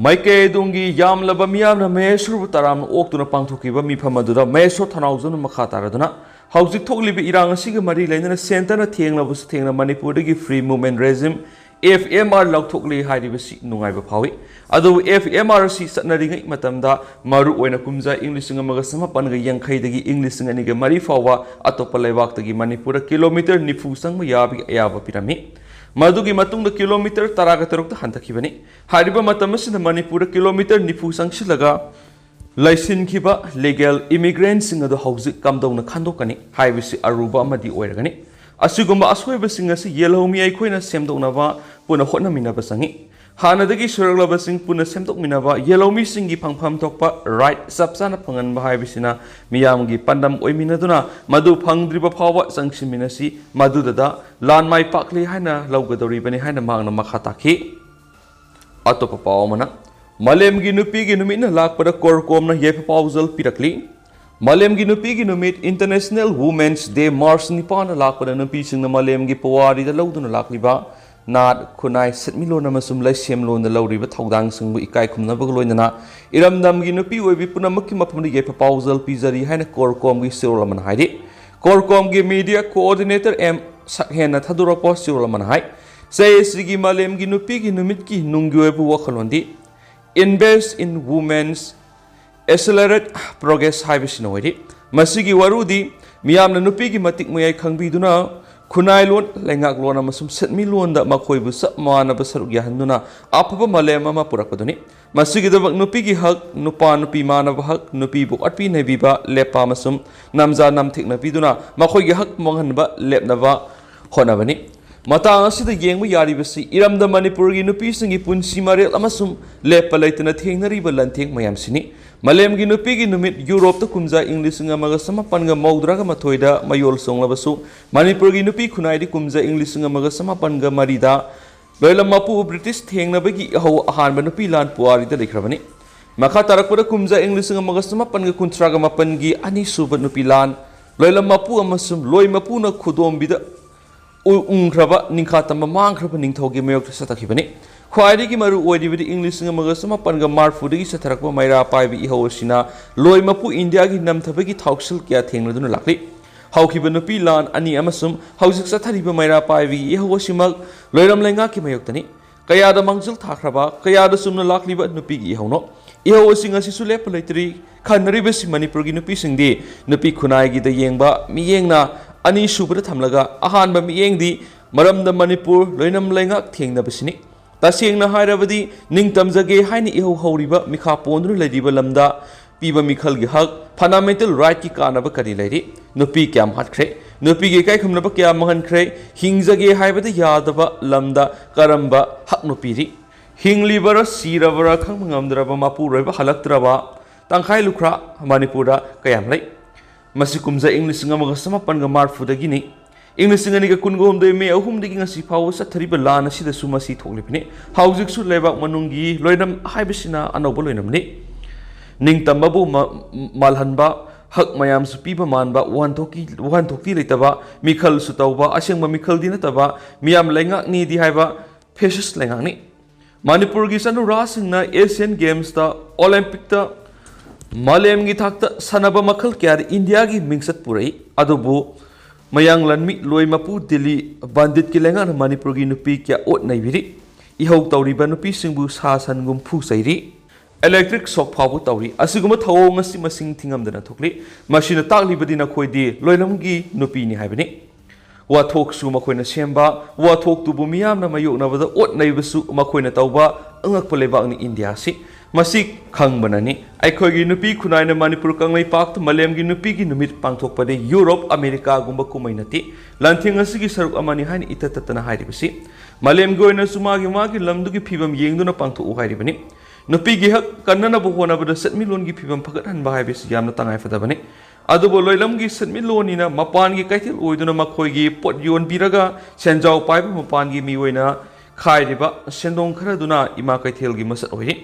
ꯃꯥꯏꯀꯩ ꯑꯗꯣꯝꯒꯤ ꯌꯥꯝꯂꯕ ꯃꯤꯌꯥꯝꯅ ꯃꯍꯦꯁꯣꯔꯕꯨ ꯇꯔꯥꯝꯅ ꯑꯣꯛꯇꯨꯅ ꯄꯥꯡꯊꯣꯛꯈꯤꯕ ꯃꯤꯐꯝ ꯑꯗꯨꯗ ꯃꯍꯦꯁꯣꯔ ꯊꯧꯅꯥꯎꯖꯝꯅ ꯃꯈꯥ ꯇꯥꯔꯗꯨꯅ, ꯍꯧꯖꯤꯛ ꯊꯣꯛꯂꯤꯕ ꯏꯔꯥꯡ ꯑꯁꯤꯒ ꯃꯔꯤ ꯂꯩꯅꯅ centreꯅ ꯊꯦꯡꯂꯕꯁꯨ ꯊꯦꯡꯅ ꯃꯅꯤꯄꯨꯔꯗꯒꯤ free movement regime, F M R ꯂꯧꯊꯣꯛꯂꯦ ꯍꯥꯏꯔꯤꯕꯁꯤ ꯅꯨꯡꯉꯥꯏꯕ ꯐꯥꯎꯏ꯫ ꯑꯗꯨꯕꯨ F M R ꯑꯁꯤ ꯆꯠꯅꯔꯤꯉꯩ ꯃꯇꯝꯗ, ꯃꯔꯨ ꯑꯣꯏꯅ ꯀꯨꯝꯖꯥ ꯏꯪ ꯂꯤꯁꯤꯡ ꯑꯃꯒ ꯆꯃꯥꯄꯟꯒ ꯌꯥꯡꯈꯩꯗꯒꯤ ꯏꯪ ꯂꯤꯁꯤꯡ ꯑꯅꯤꯒ ꯃꯔꯤ ꯐꯥꯎꯕ, ꯑꯇꯣꯞꯄ ꯂꯩꯕꯥꯛꯇꯒꯤ ꯃꯅꯤꯄꯨꯔꯗ kilometre ꯅꯤꯐꯨ ꯆꯪꯕ ꯌꯥꯕꯒꯤ ꯑꯌꯥꯕ ꯄꯤꯔꯝꯃꯤ꯫ ꯃꯗꯨꯒꯤ ꯃꯇꯨꯡꯗ kilometre ꯇꯔꯥꯒ ꯇꯔꯨꯛꯇ ꯍꯟꯊꯈꯤꯕꯅꯤ꯫ ꯍꯥꯏꯔꯤꯕ ꯃꯇꯝ ꯑꯁꯤꯗ ꯃꯅꯤꯄꯨꯔꯗ kilometre ꯅꯤꯐꯨ ꯆꯪꯁꯤꯜꯂꯒ ꯂꯩꯁꯤꯟꯈꯤꯕ legal immigrantꯁꯤꯡ ꯑꯗꯨ ꯍꯧꯖꯤꯛ ꯀꯝꯗꯧꯅ ꯈꯟꯗꯣꯛꯀꯅꯤ ꯍꯥꯏꯕꯁꯤ ꯑꯔꯨꯕ ꯑꯃꯗꯤ ꯑꯣꯏꯔꯒꯅꯤ꯫ ꯑꯁꯤꯒꯨꯝꯕ ꯑꯁꯣꯏꯕꯁꯤꯡ ꯑꯁꯤ ꯌꯦꯜꯍꯧꯃꯤ ꯑꯩꯈꯣꯏꯅ ꯁꯦꯝꯗꯣꯛꯅꯕ ꯄꯨꯟꯅ ꯍꯣꯠꯅꯃꯤꯟꯅꯕ ꯆꯪꯏ꯫ ꯍꯥꯟꯅꯗꯒꯤ ꯁꯣꯏꯔꯛꯂꯕꯁꯤꯡ ꯄꯨꯟꯅ ꯁꯦꯝꯗꯣꯛꯃꯤꯟꯅꯕ, ꯌꯦꯜꯍꯧꯃꯤꯁꯤꯡꯒꯤ ꯐꯪꯐꯝ ꯊꯣꯛꯄ right ꯆꯞ ꯆꯥꯅ ꯐꯪꯍꯟꯕ ꯍꯥꯏꯕꯁꯤꯅ ꯃꯤꯌꯥꯝꯒꯤ ꯄꯥꯟꯗꯝ ꯑꯣꯏꯃꯤꯟꯅꯗꯨꯅ ꯃꯗꯨ ꯐꯪꯗ꯭ꯔꯤꯕ ꯐꯥꯎꯕ ꯆꯪꯁꯤꯟꯃꯤꯟꯅꯁꯤ꯫ ꯃꯗꯨꯗ ꯂꯥꯟ ꯃꯥꯏ ꯄꯥꯛꯂꯤ ꯍꯥꯏꯅ ꯂꯧꯒꯗꯧꯔꯤꯕꯅꯤ ꯍꯥꯏꯅ ꯃꯍꯥꯛꯅ ꯃꯈꯥ ꯇꯥꯈꯤ꯫ ꯑꯇꯣꯞꯄ ꯄꯥꯎ ꯑꯃꯅ, ꯃꯥꯂꯦꯝꯒꯤ ꯅꯨꯄꯤꯒꯤ ꯅꯨꯃꯤꯠꯅ ꯂꯥꯛꯄꯗ ꯀꯣꯔꯀꯣꯝꯅ ꯌꯥꯏꯐ ꯄꯥꯎꯖꯦꯜ ꯄꯤꯔꯛꯂꯤ꯫ ꯃꯥꯂꯦꯝꯒꯤ ꯅꯨꯄꯤꯒꯤ ꯅꯨꯃꯤꯠ, International Women's Day, March ꯅꯤꯄꯥꯟꯗ ꯂꯥꯛꯄꯗ ꯅꯨꯄꯤꯁꯤꯡꯅ ꯃꯥꯂꯦꯝꯒꯤ ꯄꯨꯋꯥꯔꯤꯗ ꯂꯧꯗꯨꯅ ꯂꯥꯛꯂꯤꯕ ꯅꯥꯠ, ꯈꯨꯟꯅꯥꯏ, ꯁꯦꯟꯃꯤꯠꯂꯣꯟ ꯑꯃꯁꯨꯡ ꯂꯩꯁꯦꯝꯂꯣꯟꯗ ꯂꯧꯔꯤꯕ ꯊꯧꯗꯥꯡꯁꯤꯡꯕꯨ ꯏꯀꯥꯏ ꯈꯨꯝꯅꯕꯒ ꯂꯣꯏꯅꯅ ꯏꯔꯝꯗꯝꯒꯤ ꯅꯨꯄꯤ ꯑꯣꯏꯕꯤ ꯄꯨꯝꯅꯃꯛꯀꯤ ꯃꯐꯝꯗ ꯌꯥꯏꯐ ꯄꯥꯎꯖꯦꯜ ꯄꯤꯖꯔꯤ ꯍꯥꯏꯅ ꯀꯣꯔꯀꯣꯝꯒꯤ ꯆꯦꯔꯣꯜ ꯑꯃꯅ ꯍꯥꯏꯔꯤ꯫ ꯀꯣꯔꯀꯣꯝꯒꯤ media coordinator M ꯁꯛꯍꯦꯟꯅ ꯊꯥꯗꯣꯔꯛꯄ ꯆꯦꯔꯣꯜ ꯑꯃꯅ ꯍꯥꯏ, ꯆꯍꯤ ꯑꯁꯤꯒꯤ ꯃꯥꯂꯦꯝꯒꯤ ꯅꯨꯄꯤꯒꯤ ꯅꯨꯃꯤꯠꯀꯤ ꯅꯨꯡꯒꯤ ꯑꯣꯏꯕ ꯋꯥꯈꯜꯂꯣꯟꯗꯤ Invest in Women's Accelerate Progress ꯍꯥꯏꯕꯁꯤꯅ ꯑꯣꯏꯔꯤ꯫ ꯃꯁꯤꯒꯤ ꯋꯥꯔꯨꯗꯤ ꯃꯤꯌꯥꯝꯅ ꯅꯨꯄꯤꯒꯤ ꯃꯇꯤꯛ ꯃꯌꯥꯏ ꯈꯪꯕꯤꯗꯨꯅ ꯈꯨꯟꯅꯥꯏ ꯂꯣꯟ, ꯂꯩꯉꯥꯛꯂꯣꯟ ꯑꯃꯁꯨꯡ ꯁꯦꯟꯃꯤꯠꯂꯣꯟꯗ ꯃꯈꯣꯏꯕꯨ ꯆꯞ ꯃꯥꯟꯅꯕ ꯁꯔꯨꯛ ꯌꯥꯍꯟꯗꯨꯅ ꯑꯐꯕ ꯃꯥꯂꯦꯝ ꯑꯃ ꯄꯨꯔꯛꯄꯗꯨꯅꯤ꯫ ꯃꯁꯤꯒꯤꯗꯃꯛ ꯅꯨꯄꯤꯒꯤ ꯍꯛ, ꯅꯨꯄꯥ ꯅꯨꯄꯤ ꯃꯥꯟꯅꯕ ꯍꯛ, ꯅꯨꯄꯤꯕꯨ ꯑꯣꯠꯄꯤ ꯅꯩꯕꯤꯕ ꯂꯦꯞꯄ ꯑꯃꯁꯨꯡ ꯅꯝꯖꯥ ꯅꯝꯊꯦꯛꯅ ꯄꯤꯗꯨꯅ ꯃꯈꯣꯏꯒꯤ ꯍꯛ ꯃꯥꯡꯍꯟꯕ ꯂꯦꯞꯅꯕ ꯍꯣꯠꯅꯕꯅꯤ꯫ ꯃꯇꯥꯡ ꯑꯁꯤꯗ ꯌꯦꯡꯕ ꯌꯥꯔꯤꯕꯁꯤ ꯏꯔꯝꯗꯝ ꯃꯅꯤꯄꯨꯔꯒꯤ ꯅꯨꯄꯤꯁꯤꯡꯒꯤ ꯄꯨꯟꯁꯤ ꯃꯔꯦꯜ ꯑꯃꯁꯨꯡ ꯂꯦꯞꯄ ꯂꯩꯇꯅ ꯊꯦꯡꯅꯔꯤꯕ ꯂꯥꯟꯊꯦꯡ ꯃꯌꯥꯝꯁꯤꯅꯤ꯫ ꯃꯥꯂꯦꯝꯒꯤ ꯅꯨꯄꯤꯒꯤ ꯅꯨꯃꯤꯠ ꯌꯨꯔꯣꯞꯇ ꯀꯨꯝꯖꯥ ꯏꯪ ꯂꯤꯁꯤꯡ ꯑꯃꯒ ꯆꯃꯥꯄꯟꯒ ꯃꯧꯗ꯭ꯔꯥꯒ ꯃꯥꯊꯣꯏꯗ ꯃꯌꯣꯜ ꯆꯣꯡꯂꯕꯁꯨ, ꯃꯅꯤꯄꯨꯔꯒꯤ ꯅꯨꯄꯤ ꯈꯨꯟꯅꯥꯏꯗꯤ ꯀꯨꯝꯖꯥ ꯏꯪ ꯂꯤꯁꯤꯡ ꯑꯃꯒ ꯆꯃꯥꯄꯟꯒ ꯃꯔꯤꯗ ꯂꯣꯏꯂꯝ ꯃꯄꯨ ꯕ꯭ꯔꯤꯇꯤꯁ ꯊꯦꯡꯅꯕꯒꯤ ꯏꯍꯧ ꯑꯍꯥꯟꯕ ꯅꯨꯄꯤ ꯂꯥꯟ ꯄꯨꯋꯥꯔꯤꯗ ꯂꯩꯈ꯭ꯔꯕꯅꯤ꯫ ꯃꯈꯥ ꯇꯥꯔꯛꯄꯗ ꯀꯨꯝꯖꯥ ꯏꯪ ꯂꯤꯁꯤꯡ ꯑꯃꯒ ꯆꯃꯥꯄꯟꯒ ꯀꯨꯟꯊ꯭ꯔꯥꯒ ꯃꯥꯄꯟꯒꯤ ꯑꯅꯤꯁꯨꯕ ꯅꯨꯄꯤ ꯂꯥꯟ, ꯂꯣꯏꯂꯝ ꯃꯄꯨ ꯑꯃꯁꯨꯡ ꯂꯣꯏ ꯃꯄꯨꯅ ꯈꯨꯗꯣꯝꯕꯤꯗ ꯎ-, ꯎꯪꯈ꯭ꯔꯕ ꯅꯤꯡꯈꯥ ꯇꯝꯕ ꯃꯥꯡꯈ꯭ꯔꯕ ꯅꯤꯡꯊꯧꯒꯤ ꯃꯥꯌꯣꯛꯇ ꯆꯠꯊꯈꯤꯕꯅꯤ꯫ ꯈ꯭ꯋꯥꯏꯗꯒꯤ ꯃꯔꯨ ꯑꯣꯏꯔꯤꯕꯗꯤ ꯏꯪ ꯂꯤꯁꯤꯡ ꯑꯃꯒ ꯆꯃꯥꯄꯟꯒ ꯃꯔꯤꯐꯨꯗꯒꯤ ꯆꯠꯊꯔꯛꯄ ꯃꯩꯔꯥ ꯄꯥꯏꯕ ꯏꯍꯧ ꯑꯁꯤꯅ ꯂꯣꯏ ꯃꯄꯨ ꯏꯟꯗꯤꯌꯥꯒꯤ ꯅꯝꯊꯕꯒꯤ ꯊꯧꯁꯤꯜ ꯀꯌꯥ ꯊꯦꯡꯅꯗꯨꯅ ꯂꯥꯛꯂꯤ꯫ ꯍꯧꯈꯤꯕ ꯅꯨꯄꯤ ꯂꯥꯟ ꯑꯅꯤ ꯑꯃꯁꯨꯡ ꯍꯧꯖꯤꯛ ꯆꯠꯊꯔꯤꯕ ꯃꯩꯔꯥ ꯄꯥꯏꯕꯒꯤ ꯏꯍꯧ ꯑꯁꯤꯃꯛ ꯂꯣꯏꯔꯝ ꯂꯩꯉꯥꯛꯀꯤ ꯃꯥꯌꯣꯛꯇꯅꯤ꯫ ꯀꯌꯥꯗ ꯃꯥꯡꯖꯤꯜ ꯊꯥꯈ꯭ꯔꯕ, ꯀꯌꯥꯗ ꯆꯨꯝꯅ ꯂꯥꯛꯂꯤꯕ ꯅꯨꯄꯤꯒꯤ ꯏꯍꯧꯅꯣ꯫ ꯏꯍꯧ ꯑꯁꯤ ꯉꯁꯤꯁꯨ ꯂꯦꯞꯄ ꯂꯩꯇ꯭ꯔꯤ꯫ ꯈꯟꯅꯔꯤꯕꯁꯤ ꯃꯅꯤꯄꯨꯔꯒꯤ ꯅꯨꯄꯤꯁꯤꯡꯗꯤ ꯅꯨꯄꯤ ꯈꯨꯟꯅꯥꯏꯒꯤꯗ ꯌꯦꯡꯕ ꯃꯤꯠꯌꯦꯡꯅ ꯑꯅꯤꯁꯨꯕꯗ ꯊꯝꯂꯒ, ꯑꯍꯥꯟꯕ ꯃꯤꯠꯌꯦꯡꯗꯤ ꯃꯔꯝꯗ ꯃꯅꯤꯄꯨꯔ ꯂꯣꯏꯅꯝ ꯂꯩꯉꯥꯛ ꯊꯦꯡꯅꯕꯁꯤꯅꯤ꯫ ꯇꯁꯦꯡꯅ ꯍꯥꯏꯔꯕꯗꯤ, ꯅꯤꯡꯇꯝꯖꯒꯦ ꯍꯥꯏꯅ ꯏꯍꯧ ꯍꯧꯔꯤꯕ ꯃꯤꯈꯥ ꯄꯣꯟꯗꯨꯅ ꯂꯩꯔꯤꯕ ꯂꯝꯗ ꯄꯤꯕ ꯃꯤꯈꯜꯒꯤ ꯍꯛ, fundamental rightꯀꯤ ꯀꯥꯟꯅꯕ ꯀꯔꯤ ꯂꯩꯔꯤ? ꯅꯨꯄꯤ ꯀꯌꯥꯝ ꯍꯥꯠꯈ꯭ꯔꯦ? ꯅꯨꯄꯤꯒꯤ ꯏꯀꯥꯏꯈꯨꯝꯅꯕ ꯀꯌꯥ ꯃꯥꯡꯍꯟꯈ꯭ꯔꯦ? ꯍꯤꯡꯖꯒꯦ ꯍꯥꯏꯕꯗ ꯌꯥꯗꯕ ꯂꯝꯗ ꯀꯔꯝꯕ ꯍꯛꯅꯣ ꯄꯤꯔꯤ? ꯍꯤꯡꯂꯤꯕꯔꯥ ꯁꯤꯔꯕꯔꯥ ꯈꯪꯕ ꯉꯝꯗ꯭ꯔꯕ ꯃꯄꯨꯔꯣꯏꯕ ꯍꯜꯂꯛꯇ꯭ꯔꯕ ꯇꯪꯈꯥꯏ ꯂꯨꯈ꯭ꯔꯥ ꯃꯅꯤꯄꯨꯔꯗ ꯀꯌꯥꯝ ꯂꯩ? ꯃꯁꯤ ꯀꯨꯝꯖꯥ ꯏꯪ ꯂꯤꯁꯤꯡ ꯑꯃꯒ ꯆꯃꯥꯄꯟꯒ ꯃꯔꯤꯐꯨꯗꯒꯤꯅꯤ꯫ ꯏꯪ ꯂꯤꯁꯤꯡ ꯑꯅꯤꯒ ꯀꯨꯟꯒ ꯍꯨꯝꯗꯣꯏ ꯃꯦ ꯑꯍꯨꯝꯗꯒꯤ ꯉꯁꯤ ꯐꯥꯎꯕ ꯆꯠꯊꯔꯤꯕ ꯂꯥꯟ ꯑꯁꯤꯗꯁꯨ ꯃꯁꯤ ꯊꯣꯛꯂꯤꯕꯅꯤ꯫ ꯍꯧꯖꯤꯛꯁꯨ ꯂꯩꯕꯥꯛ ꯃꯅꯨꯡꯒꯤ ꯂꯣꯏꯅꯝ ꯍꯥꯏꯕꯁꯤꯅ ꯑꯅꯧꯕ ꯂꯣꯏꯅꯝꯅꯤ꯫ ꯅꯤꯡꯇꯝꯕꯕꯨ ꯃ-, ꯃꯥꯜꯍꯟꯕ, ꯍꯛ ꯃꯌꯥꯝꯁꯨ ꯄꯤꯕ ꯃꯥꯟꯕ, ꯋꯥꯍꯟꯊꯣꯛꯀꯤ, ꯋꯥꯍꯟꯊꯣꯛꯇꯤ ꯂꯩꯇꯕ, ꯃꯤꯈꯜꯁꯨ ꯇꯧꯕ, ꯑꯁꯦꯡꯕ ꯃꯤꯈꯜꯗꯤ ꯅꯠꯇꯕ, ꯃꯤꯌꯥꯝ ꯂꯩꯉꯥꯛꯅꯤꯗꯤ ꯍꯥꯏꯕ fascist ꯂꯩꯉꯥꯛꯅꯤ꯫ ꯃꯅꯤꯄꯨꯔꯒꯤ ꯆꯠꯅꯨꯔꯥꯁꯤꯡꯅ Asian Gamesꯇ, Olympicꯇ, ꯃꯥꯂꯦꯝꯒꯤ ꯊꯥꯛꯇ ꯁꯥꯟꯅꯕ ꯃꯈꯜ ꯀꯌꯥꯗ ꯏꯟꯗꯤꯌꯥꯒꯤ ꯃꯤꯡꯆꯠ ꯄꯨꯔꯛꯏ꯫ ꯑꯗꯨꯕꯨ ꯃꯌꯥꯡ ꯂꯥꯟꯃꯤ ꯂꯣꯏ ꯃꯄꯨ ꯗꯤꯜꯂꯤ ꯕꯟꯗꯤꯠꯀꯤ ꯂꯩꯉꯥꯛꯅ ꯃꯅꯤꯄꯨꯔꯒꯤ ꯅꯨꯄꯤ ꯀꯌꯥ ꯑꯣꯠ ꯅꯩꯕꯤꯔꯤ꯫ ꯏꯍꯧ ꯇꯧꯔꯤꯕ ꯅꯨꯄꯤꯁꯤꯡꯕꯨ ꯁꯥ ꯁꯟꯒꯨꯝ ꯐꯨ ꯆꯩꯔꯤ꯫ Electric shock ꯐꯥꯎꯕ ꯇꯧꯔꯤ꯫ ꯑꯁꯤꯒꯨꯝꯕ ꯊꯧꯑꯣꯡ ꯑꯁꯤ ꯃꯁꯤꯡ ꯊꯤꯉꯝꯗꯅ ꯊꯣꯛꯂꯤ꯫ ꯃꯁꯤꯅ ꯇꯥꯛꯂꯤꯕꯗꯤ ꯅꯈꯣꯏꯗꯤ ꯂꯣꯏꯂꯝꯒꯤ ꯅꯨꯄꯤꯅꯤ ꯍꯥꯏꯕꯅꯤ꯫ ꯋꯥꯊꯣꯛꯁꯨ ꯃꯈꯣꯏꯅ ꯁꯦꯝꯕ, ꯋꯥꯊꯣꯛꯇꯨꯕꯨ ꯃꯤꯌꯥꯝꯅ ꯃꯥꯌꯣꯛꯅꯕꯗ ꯑꯣꯠ ꯅꯩꯕꯁꯨ ꯃꯈꯣꯏꯅ ꯇꯧꯕ ꯑꯉꯛꯄ ꯂꯩꯕꯥꯛꯅꯤ ꯏꯟꯗꯤꯌꯥ ꯑꯁꯤ꯫ ꯃꯁꯤ ꯈꯪꯕꯅꯅꯤ ꯑꯩꯈꯣꯏꯒꯤ ꯅꯨꯄꯤ ꯈꯨꯟꯅꯥꯏꯅ ꯃꯅꯤꯄꯨꯔ ꯀꯪꯂꯩꯄꯥꯛꯇ ꯃꯥꯂꯦꯝꯒꯤ ꯅꯨꯄꯤꯒꯤ ꯅꯨꯃꯤꯠ ꯄꯥꯡꯊꯣꯛꯄꯗꯤ ꯌꯨꯔꯣꯞ, ꯑꯃꯦꯔꯤꯀꯥꯒꯨꯝꯕ ꯀꯨꯝꯍꯩ ꯅꯠꯇꯦ, ꯂꯥꯟꯊꯦꯡ ꯑꯁꯤꯒꯤ ꯁꯔꯨꯛ ꯑꯃꯅꯤ ꯍꯥꯏꯅ ꯏꯇꯠ ꯇꯠꯇꯅ ꯍꯥꯏꯔꯤꯕꯁꯤ꯫ ꯃꯥꯂꯦꯝꯒꯤ ꯑꯣꯏꯅꯁꯨ ꯃꯥꯒꯤ ꯃꯥꯒꯤ ꯂꯝꯗꯨꯒꯤ ꯐꯤꯕꯝ ꯌꯦꯡꯗꯨꯅ ꯄꯥꯡꯊꯣꯛꯎ ꯍꯥꯏꯔꯤꯕꯅꯤ꯫ ꯅꯨꯄꯤꯒꯤ ꯍꯛ ꯀꯟꯅꯅꯕ ꯍꯣꯠꯅꯕꯗ ꯁꯦꯟꯃꯤꯠꯂꯣꯟꯒꯤ ꯐꯤꯕꯝ ꯐꯒꯠꯍꯟꯕ ꯍꯥꯏꯕꯁꯤ ꯌꯥꯝꯅ ꯇꯉꯥꯏ ꯐꯗꯕꯅꯤ꯫ ꯑꯗꯨꯕꯨ ꯂꯣꯏꯂꯝꯒꯤ ꯁꯦꯟꯃꯤꯠꯂꯣꯟꯅꯤꯅ ꯃꯄꯥꯟꯒꯤ ꯀꯩꯊꯦꯜ ꯑꯣꯏꯗꯨꯅ ꯃꯈꯣꯏꯒꯤ ꯄꯣꯠ ꯌꯣꯟꯕꯤꯔꯒ ꯁꯦꯟꯖꯥꯎ ꯄꯥꯏꯕ ꯃꯄꯥꯟꯒꯤ ꯃꯤꯑꯣꯏꯅ ꯈꯥꯏꯔꯤꯕ ꯁꯦꯟꯗꯣꯡ ꯈꯔꯗꯨꯅ ꯏꯃꯥ ꯀꯩꯊꯦꯜꯒꯤ ꯃꯁꯛ ꯑꯣꯏꯔꯤ꯫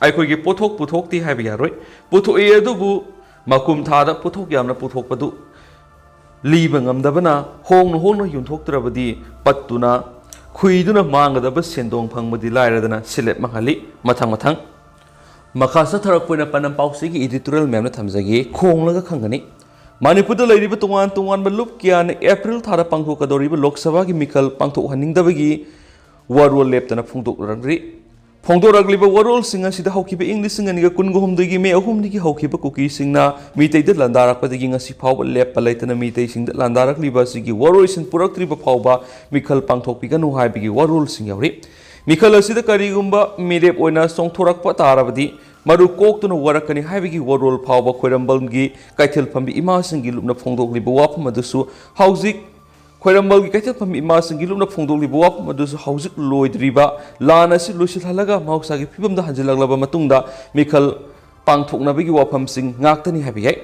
ꯑꯩꯈꯣꯏꯒꯤ ꯄꯣꯠꯊꯣꯛ ꯄꯨꯊꯣꯛꯇꯦ ꯍꯥꯏꯕ ꯌꯥꯔꯣꯏ꯫ ꯄꯨꯊꯣꯛꯏ, ꯑꯗꯨꯕꯨ ꯃꯀꯨꯝ ꯊꯥꯗ ꯄꯣꯠꯊꯣꯛ ꯌꯥꯝꯅ ꯄꯨꯊꯣꯛꯄꯗꯨ ꯂꯤꯕ ꯉꯝꯗꯕꯅ ꯍꯣꯡꯅ ꯍꯣꯡꯅ ꯌꯣꯟꯊꯣꯛꯇ꯭ꯔꯕꯗꯤ ꯄꯠꯇꯨꯅ ꯈꯨꯏꯗꯨꯅ ꯃꯥꯡꯒꯗꯕ ꯁꯦꯟꯗꯣꯡ ꯐꯪꯕꯗꯤ ꯂꯥꯏꯔꯗꯅ ꯁꯤꯂꯦꯞ ꯃꯥꯡꯍꯜꯂꯤ꯫ ꯃꯊꯪ ꯃꯊꯪ ꯃꯈꯥ ꯆꯠꯊꯔꯛꯄ ꯑꯣꯏꯅ ꯄꯥꯟꯗꯝ ꯄꯥꯎꯆꯦꯒꯤ editorial ꯃꯌꯥꯝꯅ ꯊꯝꯖꯒꯦ, ꯈꯣꯡꯂꯒ ꯈꯪꯒꯅꯤ꯫ ꯃꯅꯤꯄꯨꯔꯗ ꯂꯩꯔꯤꯕ ꯇꯣꯉꯥꯟ ꯇꯣꯉꯥꯟꯕ ꯂꯨꯞ ꯀꯌꯥꯅ ꯑꯦꯄ꯭ꯔꯤꯜ ꯊꯥꯗ ꯄꯥꯡꯊꯣꯛꯀꯗꯧꯔꯤꯕ ꯂꯣꯛ ꯁꯚꯥꯒꯤ ꯃꯤꯈꯜ ꯄꯥꯡꯊꯣꯛꯍꯟꯅꯤꯡꯗꯕꯒꯤ ꯋꯥꯔꯣꯜ ꯂꯦꯞꯇꯅ ꯐꯣꯡꯗꯣꯛꯂꯔꯤ꯫ ꯐꯣꯡꯗꯣꯔꯛꯂꯤꯕ ꯋꯥꯔꯣꯜꯁꯤꯡ ꯑꯁꯤꯗ ꯍꯧꯈꯤꯕ ꯏꯪ ꯂꯤꯁꯤꯡ ꯑꯅꯤꯒ ꯀꯨꯟꯒ ꯍꯨꯝꯗꯣꯏꯒꯤ ꯃꯦ ꯑꯍꯨꯝꯗꯒꯤ ꯍꯧꯈꯤꯕ ꯀꯨꯀꯤꯁꯤꯡꯅ ꯃꯤꯇꯩꯗ ꯂꯥꯟꯗꯥꯔꯛꯄꯗꯒꯤ ꯉꯁꯤ ꯐꯥꯎꯕ ꯂꯦꯞꯄ ꯂꯩꯇꯅ ꯃꯤꯇꯩꯁꯤꯡꯗ ꯂꯥꯟꯗꯥꯔꯛꯂꯤꯕ ꯑꯁꯤꯒꯤ ꯋꯥꯔꯣꯏꯁꯤꯟ ꯄꯨꯔꯛꯇ꯭ꯔꯤꯕ ꯐꯥꯎꯕ ꯃꯤꯈꯜ ꯄꯥꯡꯊꯣꯛꯄꯤꯒꯅꯨ ꯍꯥꯏꯕꯒꯤ ꯋꯥꯔꯣꯜꯁꯤꯡ ꯌꯥꯎꯔꯤ꯫ ꯃꯤꯈꯜ ꯑꯁꯤꯗ ꯀꯔꯤꯒꯨꯝꯕ ꯃꯤꯔꯦꯞ ꯑꯣꯏꯅ ꯆꯣꯡꯊꯣꯔꯛꯄ ꯇꯥꯔꯕꯗꯤ ꯃꯔꯨ ꯀꯣꯛꯇꯨꯅ ꯋꯥꯔꯛꯀꯅꯤ ꯍꯥꯏꯕꯒꯤ ꯋꯥꯔꯣꯜ ꯐꯥꯎꯕ ꯈ꯭ꯋꯥꯏꯔꯝꯕꯟꯒꯤ ꯀꯩꯊꯦꯜ ꯐꯝꯕꯤ ꯏꯃꯥꯁꯤꯡꯒꯤ ꯂꯨꯞꯅ ꯐꯣꯡꯗꯣꯛꯂꯤꯕ ꯋꯥꯐꯝ ꯑꯗꯨꯁꯨ ꯍꯧꯖꯤꯛ ꯈ꯭ꯋꯥꯏꯔꯝꯕꯟꯒꯤ ꯀꯩꯊꯦꯜ ꯐꯝꯕꯤ ꯏꯃꯥꯁꯤꯡꯒꯤ ꯂꯨꯞꯅ ꯐꯣꯡꯗꯣꯛꯂꯤꯕ ꯋꯥꯐꯝ ꯑꯗꯨꯁꯨ ꯍꯧꯖꯤꯛ ꯂꯣꯏꯗ꯭ꯔꯤꯕ ꯂꯥꯟ ꯑꯁꯤ ꯂꯣꯏꯁꯤꯜꯍꯜꯂꯒ ꯃꯍꯧꯁꯥꯒꯤ ꯐꯤꯕꯝꯗ ꯍꯟꯖꯤꯜꯂꯛꯂꯕ ꯃꯇꯨꯡꯗ ꯃꯤꯈꯜ ꯄꯥꯡꯊꯣꯛꯅꯕꯒꯤ ꯋꯥꯐꯝꯁꯤꯡ ꯉꯥꯛꯇꯅꯤ ꯍꯥꯏꯕ ꯌꯥꯏ꯫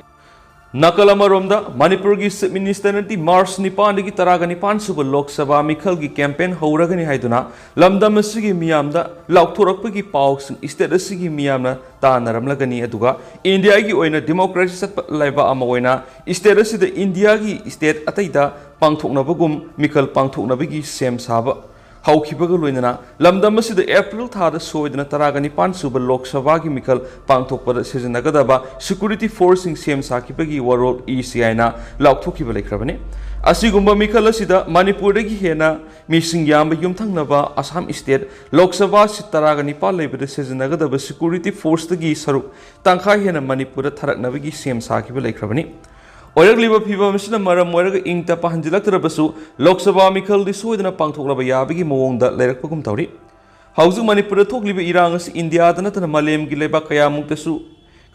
ꯅꯥꯀꯜ ꯑꯃꯔꯣꯝꯗ ꯃꯅꯤꯄꯨꯔꯒꯤ Chief Minister ꯅꯗꯤ ꯃꯥꯔꯆ ꯅꯤꯄꯥꯟꯗꯒꯤ ꯇꯔꯥꯒ ꯅꯤꯄꯥꯟ ꯁꯨꯕ ꯂꯣꯛ ꯁꯚꯥ ꯃꯤꯈꯜꯒꯤ campaign ꯍꯧꯔꯒꯅꯤ ꯍꯥꯏꯗꯨꯅ ꯂꯝꯗꯝ ꯑꯁꯤꯒꯤ ꯃꯤꯌꯥꯝꯗ ꯂꯥꯎꯊꯣꯔꯛꯄꯒꯤ ꯄꯥꯎꯁꯤꯡ state ꯑꯁꯤꯒꯤ ꯃꯤꯌꯥꯝꯅ ꯇꯥꯅꯔꯝꯂꯒꯅꯤ꯫ ꯑꯗꯨꯒ ꯏꯟꯗꯤꯌꯥꯒꯤ ꯑꯣꯏꯅ democracy ꯆꯠꯄ ꯂꯩꯕꯥꯛ ꯑꯃ ꯑꯣꯏꯅ state ꯑꯁꯤꯗ ꯏꯟꯗꯤꯌꯥꯒꯤ state ꯑꯇꯩꯗ ꯄꯥꯡꯊꯣꯛꯅꯕꯒꯨꯝ ꯃꯤꯈꯜ ꯄꯥꯡꯊꯣꯛꯅꯕꯒꯤ ꯁꯦꯝ ꯁꯥꯕ ꯍꯧꯈꯤꯕꯒ ꯂꯣꯏꯅꯅ ꯂꯝꯗꯝ ꯑꯁꯤꯗ ꯑꯦꯄ꯭ꯔꯤꯜ ꯊꯥꯗ ꯁꯣꯏꯗꯅ ꯇꯔꯥꯒ ꯅꯤꯄꯥꯟ ꯁꯨꯕ ꯂꯣꯛ ꯁꯚꯥꯒꯤ ꯃꯤꯈꯜ ꯄꯥꯡꯊꯣꯛꯄꯗ ꯁꯤꯖꯤꯟꯅꯒꯗꯕ security force ꯁꯤꯡ ꯁꯦꯝ ꯁꯥꯈꯤꯕꯒꯤ ꯋꯥꯔꯣꯜ ꯏꯁꯤ ꯍꯥꯏꯅ ꯂꯥꯎꯊꯣꯛꯈꯤꯕ ꯂꯩꯈ꯭ꯔꯕꯅꯤ꯫ ꯑꯁꯤꯒꯨꯝꯕ ꯃꯤꯈꯜ ꯑꯁꯤꯗ ꯃꯅꯤꯄꯨꯔꯗꯒꯤ ꯍꯦꯟꯅ ꯃꯤꯁꯤꯡ ꯌꯥꯝꯕ ꯌꯨꯝꯊꯪꯅꯕ ꯑꯁꯥꯝ state ꯂꯣꯛ ꯁꯚꯥ seat ꯇꯔꯥꯒ ꯅꯤꯄꯥꯟ ꯂꯩꯕꯗ ꯁꯤꯖꯤꯟꯅꯒꯗꯕ security force ꯇꯒꯤ ꯁꯔꯨꯛ ꯇꯪꯈꯥꯏ ꯍꯦꯟꯅ ꯃꯅꯤꯄꯨꯔꯗ ꯊꯥꯔꯛꯅꯕꯒꯤ ꯁꯦꯝ ꯁꯥꯈꯤꯕ ꯂꯩꯈ꯭ꯔꯕꯅꯤ꯫ ꯑꯣꯏꯔꯛꯂꯤꯕ ꯐꯤꯚꯝ ꯑꯁꯤꯅ ꯃꯔꯝ ꯑꯣꯏꯔꯒ ꯏꯪ ꯇꯞꯄ ꯍꯟꯖꯤꯜꯂꯛꯇ꯭ꯔꯕꯁꯨ ꯂꯣꯛ ꯁꯚꯥ ꯃꯤꯈꯜꯗꯤ ꯁꯣꯏꯗꯅ ꯄꯥꯡꯊꯣꯛꯂꯕ ꯌꯥꯕꯒꯤ ꯃꯑꯣꯡꯗ ꯂꯩꯔꯛꯄꯒꯨꯝ ꯇꯧꯔꯤ꯫ ꯍꯧꯖꯤꯛ ꯃꯅꯤꯄꯨꯔꯗ ꯊꯣꯛꯂꯤꯕ ꯏꯔꯥꯡ ꯑꯁꯤ ꯏꯟꯗꯤꯌꯥꯗ ꯅꯠꯇꯅ ꯃꯥꯂꯦꯝꯒꯤ ꯂꯩꯕꯥꯛ ꯀꯌꯥꯃꯨꯛꯇꯁꯨ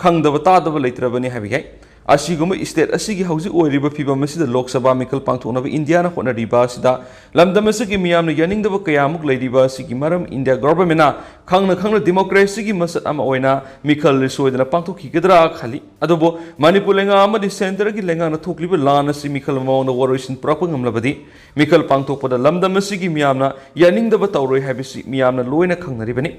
ꯈꯪꯗꯕ ꯇꯥꯗꯕ ꯂꯩꯇ꯭ꯔꯕꯅꯤ ꯍꯥꯏꯕ ꯌꯥꯏ꯫ ꯑꯁꯤꯒꯨꯝꯕ ꯁ꯭ꯇꯦꯠ ꯑꯁꯤꯒꯤ ꯍꯧꯖꯤꯛ ꯑꯣꯏꯔꯤꯕ ꯐꯤꯚꯝ ꯑꯁꯤꯗ ꯂꯣꯛ ꯁꯚꯥ ꯃꯤꯈꯜ ꯄꯥꯡꯊꯣꯛꯅꯕ ꯏꯟꯗꯤꯌꯥꯅ ꯍꯣꯠꯅꯔꯤꯕ ꯑꯁꯤꯗ ꯂꯝꯗꯝ ꯑꯁꯤꯒꯤ ꯃꯤꯌꯥꯝꯅ ꯌꯥꯅꯤꯡꯗꯕ ꯀꯌꯥꯃꯨꯛ ꯂꯩꯔꯤꯕ ꯑꯁꯤꯒꯤ ꯃꯔꯝ ꯏꯟꯗꯤꯌꯥ ꯒꯣꯚꯔꯟꯃꯦꯟꯠꯅ ꯈꯪꯅ ꯈꯪꯅ ꯗꯤꯃꯣꯀ꯭ꯔꯦꯁꯤꯒꯤ ꯃꯁꯛ ꯑꯃ ꯑꯣꯏꯅ ꯃꯤꯈꯜ ꯁꯣꯏꯗꯅ ꯄꯥꯡꯊꯣꯛꯈꯤꯒꯗ꯭ꯔꯥ ꯈꯜꯂꯤ꯫ ꯑꯗꯨꯕꯨ ꯃꯅꯤꯄꯨꯔ ꯂꯩꯉꯥꯛ ꯑꯃꯗꯤ ꯁꯦꯟꯇꯔꯒꯤ ꯂꯩꯉꯥꯛꯅ ꯊꯣꯛꯂꯤꯕ ꯂꯥꯟ ꯑꯁꯤ ꯃꯤꯈꯜ ꯃꯑꯣꯡꯗ ꯋꯥꯔꯣꯏꯁꯤꯟ ꯄꯨꯔꯛꯄ ꯉꯝꯂꯕꯗꯤ ꯃꯤꯈꯜ ꯄꯥꯡꯊꯣꯛꯄꯗ ꯂꯝꯗꯝ ꯑꯁꯤꯒꯤ ꯃꯤꯌꯥꯝꯅ ꯌꯥꯅꯤꯡꯗꯕ ꯇꯧꯔꯣꯏ ꯍꯥꯏꯕꯁꯤ ꯃꯤꯌꯥꯝꯅ ꯂꯣꯏꯅ ꯈꯪꯅꯔꯤꯕꯅꯤ꯫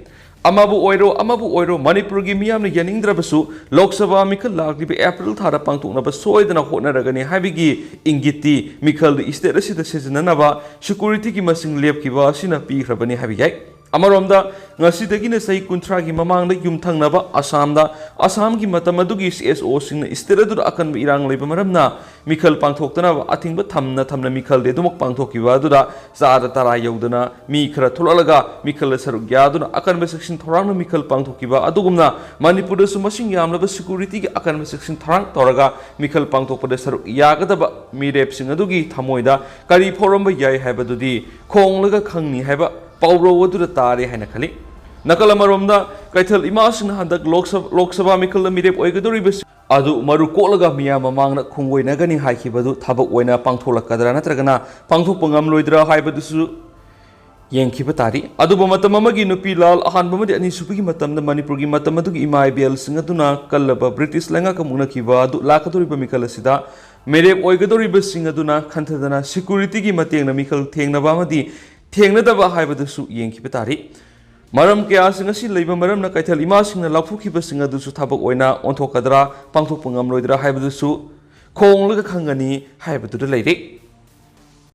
ꯑꯃꯕꯨ ꯑꯣꯏꯔꯣ ꯑꯃꯕꯨ ꯑꯣꯏꯔꯣ ꯃꯅꯤꯄꯨꯔꯒꯤ ꯃꯤꯌꯥꯝꯅ ꯌꯥꯅꯤꯡꯗ꯭ꯔꯕꯁꯨ ꯂꯣꯛ ꯁꯚꯥ ꯃꯤꯈꯜ ꯂꯥꯛꯂꯤꯕ ꯑꯦꯄ꯭ꯔꯤꯜ ꯊꯥꯗ ꯄꯥꯡꯊꯣꯛꯅꯕ ꯁꯣꯏꯗꯅ ꯍꯣꯠꯅꯔꯒꯅꯤ ꯍꯥꯏꯕꯒꯤ ꯏꯪꯒꯤꯠꯇꯤ ꯃꯤꯈꯜꯗ ꯁ꯭ꯇꯦꯠ ꯑꯁꯤꯗ ꯁꯤꯖꯤꯟꯅꯅꯕ ꯁꯦꯀ꯭ꯌꯨꯔꯤꯇꯤꯒꯤ ꯃꯁꯤꯡ ꯂꯦꯞꯈꯤꯕ ꯑꯁꯤꯅ ꯄꯤꯈ꯭ꯔꯕꯅꯤ ꯍꯥꯏꯕ ꯌꯥꯏ꯫ ꯑꯃꯔꯣꯝꯗ ꯉꯁꯤꯗꯒꯤꯅ ꯆꯍꯤ ꯀꯨꯟꯊ꯭ꯔꯥꯒꯤ ꯃꯃꯥꯡꯗ ꯌꯨꯝꯊꯪꯅꯕ ꯑꯁꯥꯝꯗ ꯑꯁꯥꯝꯒꯤ ꯃꯇꯝ ꯑꯗꯨꯒꯤ ꯁꯤ ꯑꯦꯁ ꯑꯣꯁꯤꯡꯅ ꯁ꯭ꯇꯦꯠ ꯑꯗꯨꯗ ꯑꯀꯟꯕ ꯏꯔꯥꯡ ꯂꯩꯕ ꯃꯔꯝꯅ ꯃꯤꯈꯜ ꯄꯥꯡꯊꯣꯛꯇꯅꯕ ꯑꯊꯤꯡꯕ ꯊꯝꯅ ꯊꯝꯅ ꯃꯤꯈꯜꯗꯤ ꯑꯗꯨꯃꯛ ꯄꯥꯡꯊꯣꯛꯈꯤꯕ ꯑꯗꯨꯗ ꯆꯥꯗ ꯇꯔꯥ ꯌꯧꯗꯅ ꯃꯤ ꯈꯔ ꯊꯣꯛꯂꯛꯂꯒ ꯃꯤꯈꯜꯗ ꯁꯔꯨꯛ ꯌꯥꯗꯨꯅ ꯑꯀꯟꯕ ꯆꯦꯛꯁꯤꯟ ꯊꯧꯔꯥꯡꯅ ꯃꯤꯈꯜ ꯄꯥꯡꯊꯣꯛꯈꯤꯕ ꯑꯗꯨꯒꯨꯝꯅ ꯃꯅꯤꯄꯨꯔꯗꯁꯨ ꯃꯁꯤꯡ ꯌꯥꯝꯂꯕ ꯁꯦꯀ꯭ꯌꯨꯔꯤꯇꯤꯒꯤ ꯑꯀꯟꯕ ꯆꯦꯛꯁꯤꯟ ꯊꯧꯔꯥꯡ ꯇꯧꯔꯒ ꯃꯤꯈꯜ ꯄꯥꯡꯊꯣꯛꯄꯗ ꯁꯔꯨꯛ ꯌꯥꯒꯗꯕ ꯃꯤꯔꯦꯞꯁꯤꯡ ꯑꯗꯨꯒꯤ ꯊꯃꯣꯏꯗ ꯀꯔꯤ ꯐꯥꯎꯔꯝꯕ ꯌꯥꯏ ꯍꯥꯏꯕꯗꯨꯗꯤ ꯈꯣꯡꯂꯒ ꯈꯪꯅꯤ ꯍꯥꯏꯕ ꯄꯥꯎꯔꯧ ꯑꯗꯨꯗ ꯇꯥꯔꯦ ꯍꯥꯏꯅ ꯈꯜꯂꯤ꯫ ꯅꯥꯀꯜ ꯑꯃꯔꯣꯝꯗ ꯀꯩꯊꯦꯜ ꯏꯃꯥꯁꯤꯡꯅ ꯍꯟꯗꯛ ꯂꯣꯛ ꯁꯚꯥ, ꯂꯣꯛ ꯁꯚꯥ ꯃꯤꯈꯜꯗ ꯃꯤꯔꯦꯞ ꯑꯣꯏꯒꯗꯧꯔꯤꯕꯁꯤ ꯑꯗꯨ ꯃꯔꯨ ꯀꯣꯛꯂꯒ ꯃꯤꯌꯥꯝ ꯃꯃꯥꯡꯗ ꯈꯣꯡꯒꯣꯏꯅꯒꯅꯤ ꯍꯥꯏꯈꯤꯕꯗꯨ ꯊꯕꯛ ꯑꯣꯏꯅ ꯄꯥꯡꯊꯣꯛꯂꯛꯀꯗ꯭ꯔꯥ ꯅꯠꯇ꯭ꯔꯒꯅ ꯄꯥꯡꯊꯣꯛꯄ ꯉꯝꯂꯣꯏꯗ꯭ꯔꯥ ꯍꯥꯏꯕꯗꯨꯁꯨ ꯌꯦꯡꯈꯤꯕ ꯇꯥꯔꯤ꯫ ꯑꯗꯨꯕꯨ ꯃꯇꯝ ꯑꯃꯒꯤ ꯅꯨꯄꯤ ꯂꯥꯜ ꯑꯍꯥꯟꯕ ꯑꯃꯗꯤ ꯑꯅꯤꯁꯨꯕꯒꯤ ꯃꯇꯝꯗ ꯃꯅꯤꯄꯨꯔꯒꯤ ꯃꯇꯝ ꯑꯗꯨꯒꯤ ꯏꯃꯥ ꯏꯕꯦꯜꯁꯤꯡ ꯑꯗꯨꯅ ꯀꯜꯂꯕ ꯕ꯭ꯔꯤꯇꯤꯁ ꯂꯩꯉꯥꯛꯀ ꯃꯨꯛꯅꯈꯤꯕ ꯑꯗꯨ ꯂꯥꯛꯀꯗꯧꯔꯤꯕ ꯃꯤꯈꯜ ꯑꯁꯤꯗ ꯃꯤꯔꯦꯞ ꯑꯣꯏꯒꯗꯧꯔꯤꯕꯁꯤꯡ ꯑꯗꯨꯅ ꯈꯟꯊꯗꯅ ꯁꯦꯀ꯭ꯌꯨꯔꯤꯇꯤꯒꯤ ꯃꯇꯦꯡꯅ ꯃꯤꯈꯜ ꯊꯦꯡꯅꯕ ꯑꯃꯗꯤ ꯊꯦꯡꯅꯗꯕ ꯍꯥꯏꯕꯗꯨꯁꯨ ꯌꯦꯡꯈꯤꯕ ꯇꯥꯔꯤ꯫ ꯃꯔꯝ ꯀꯌꯥꯁꯤꯡ ꯑꯁꯤ ꯂꯩꯕ ꯃꯔꯝꯅ ꯀꯩꯊꯦꯜ ꯏꯃꯥꯁꯤꯡꯅ ꯂꯥꯎꯊꯣꯛꯈꯤꯕꯁꯤꯡ ꯑꯗꯨꯁꯨ ꯊꯕꯛ ꯑꯣꯏꯅ ꯑꯣꯟꯊꯣꯛꯀꯗ꯭ꯔꯥ, ꯄꯥꯡꯊꯣꯛꯄ ꯉꯝꯂꯣꯏꯗ꯭ꯔꯥ ꯍꯥꯏꯕꯗꯨꯁꯨ ꯈꯣꯡꯂꯒ ꯈꯪꯒꯅꯤ ꯍꯥꯏꯕꯗꯨꯗ ꯂꯩꯔꯦ꯫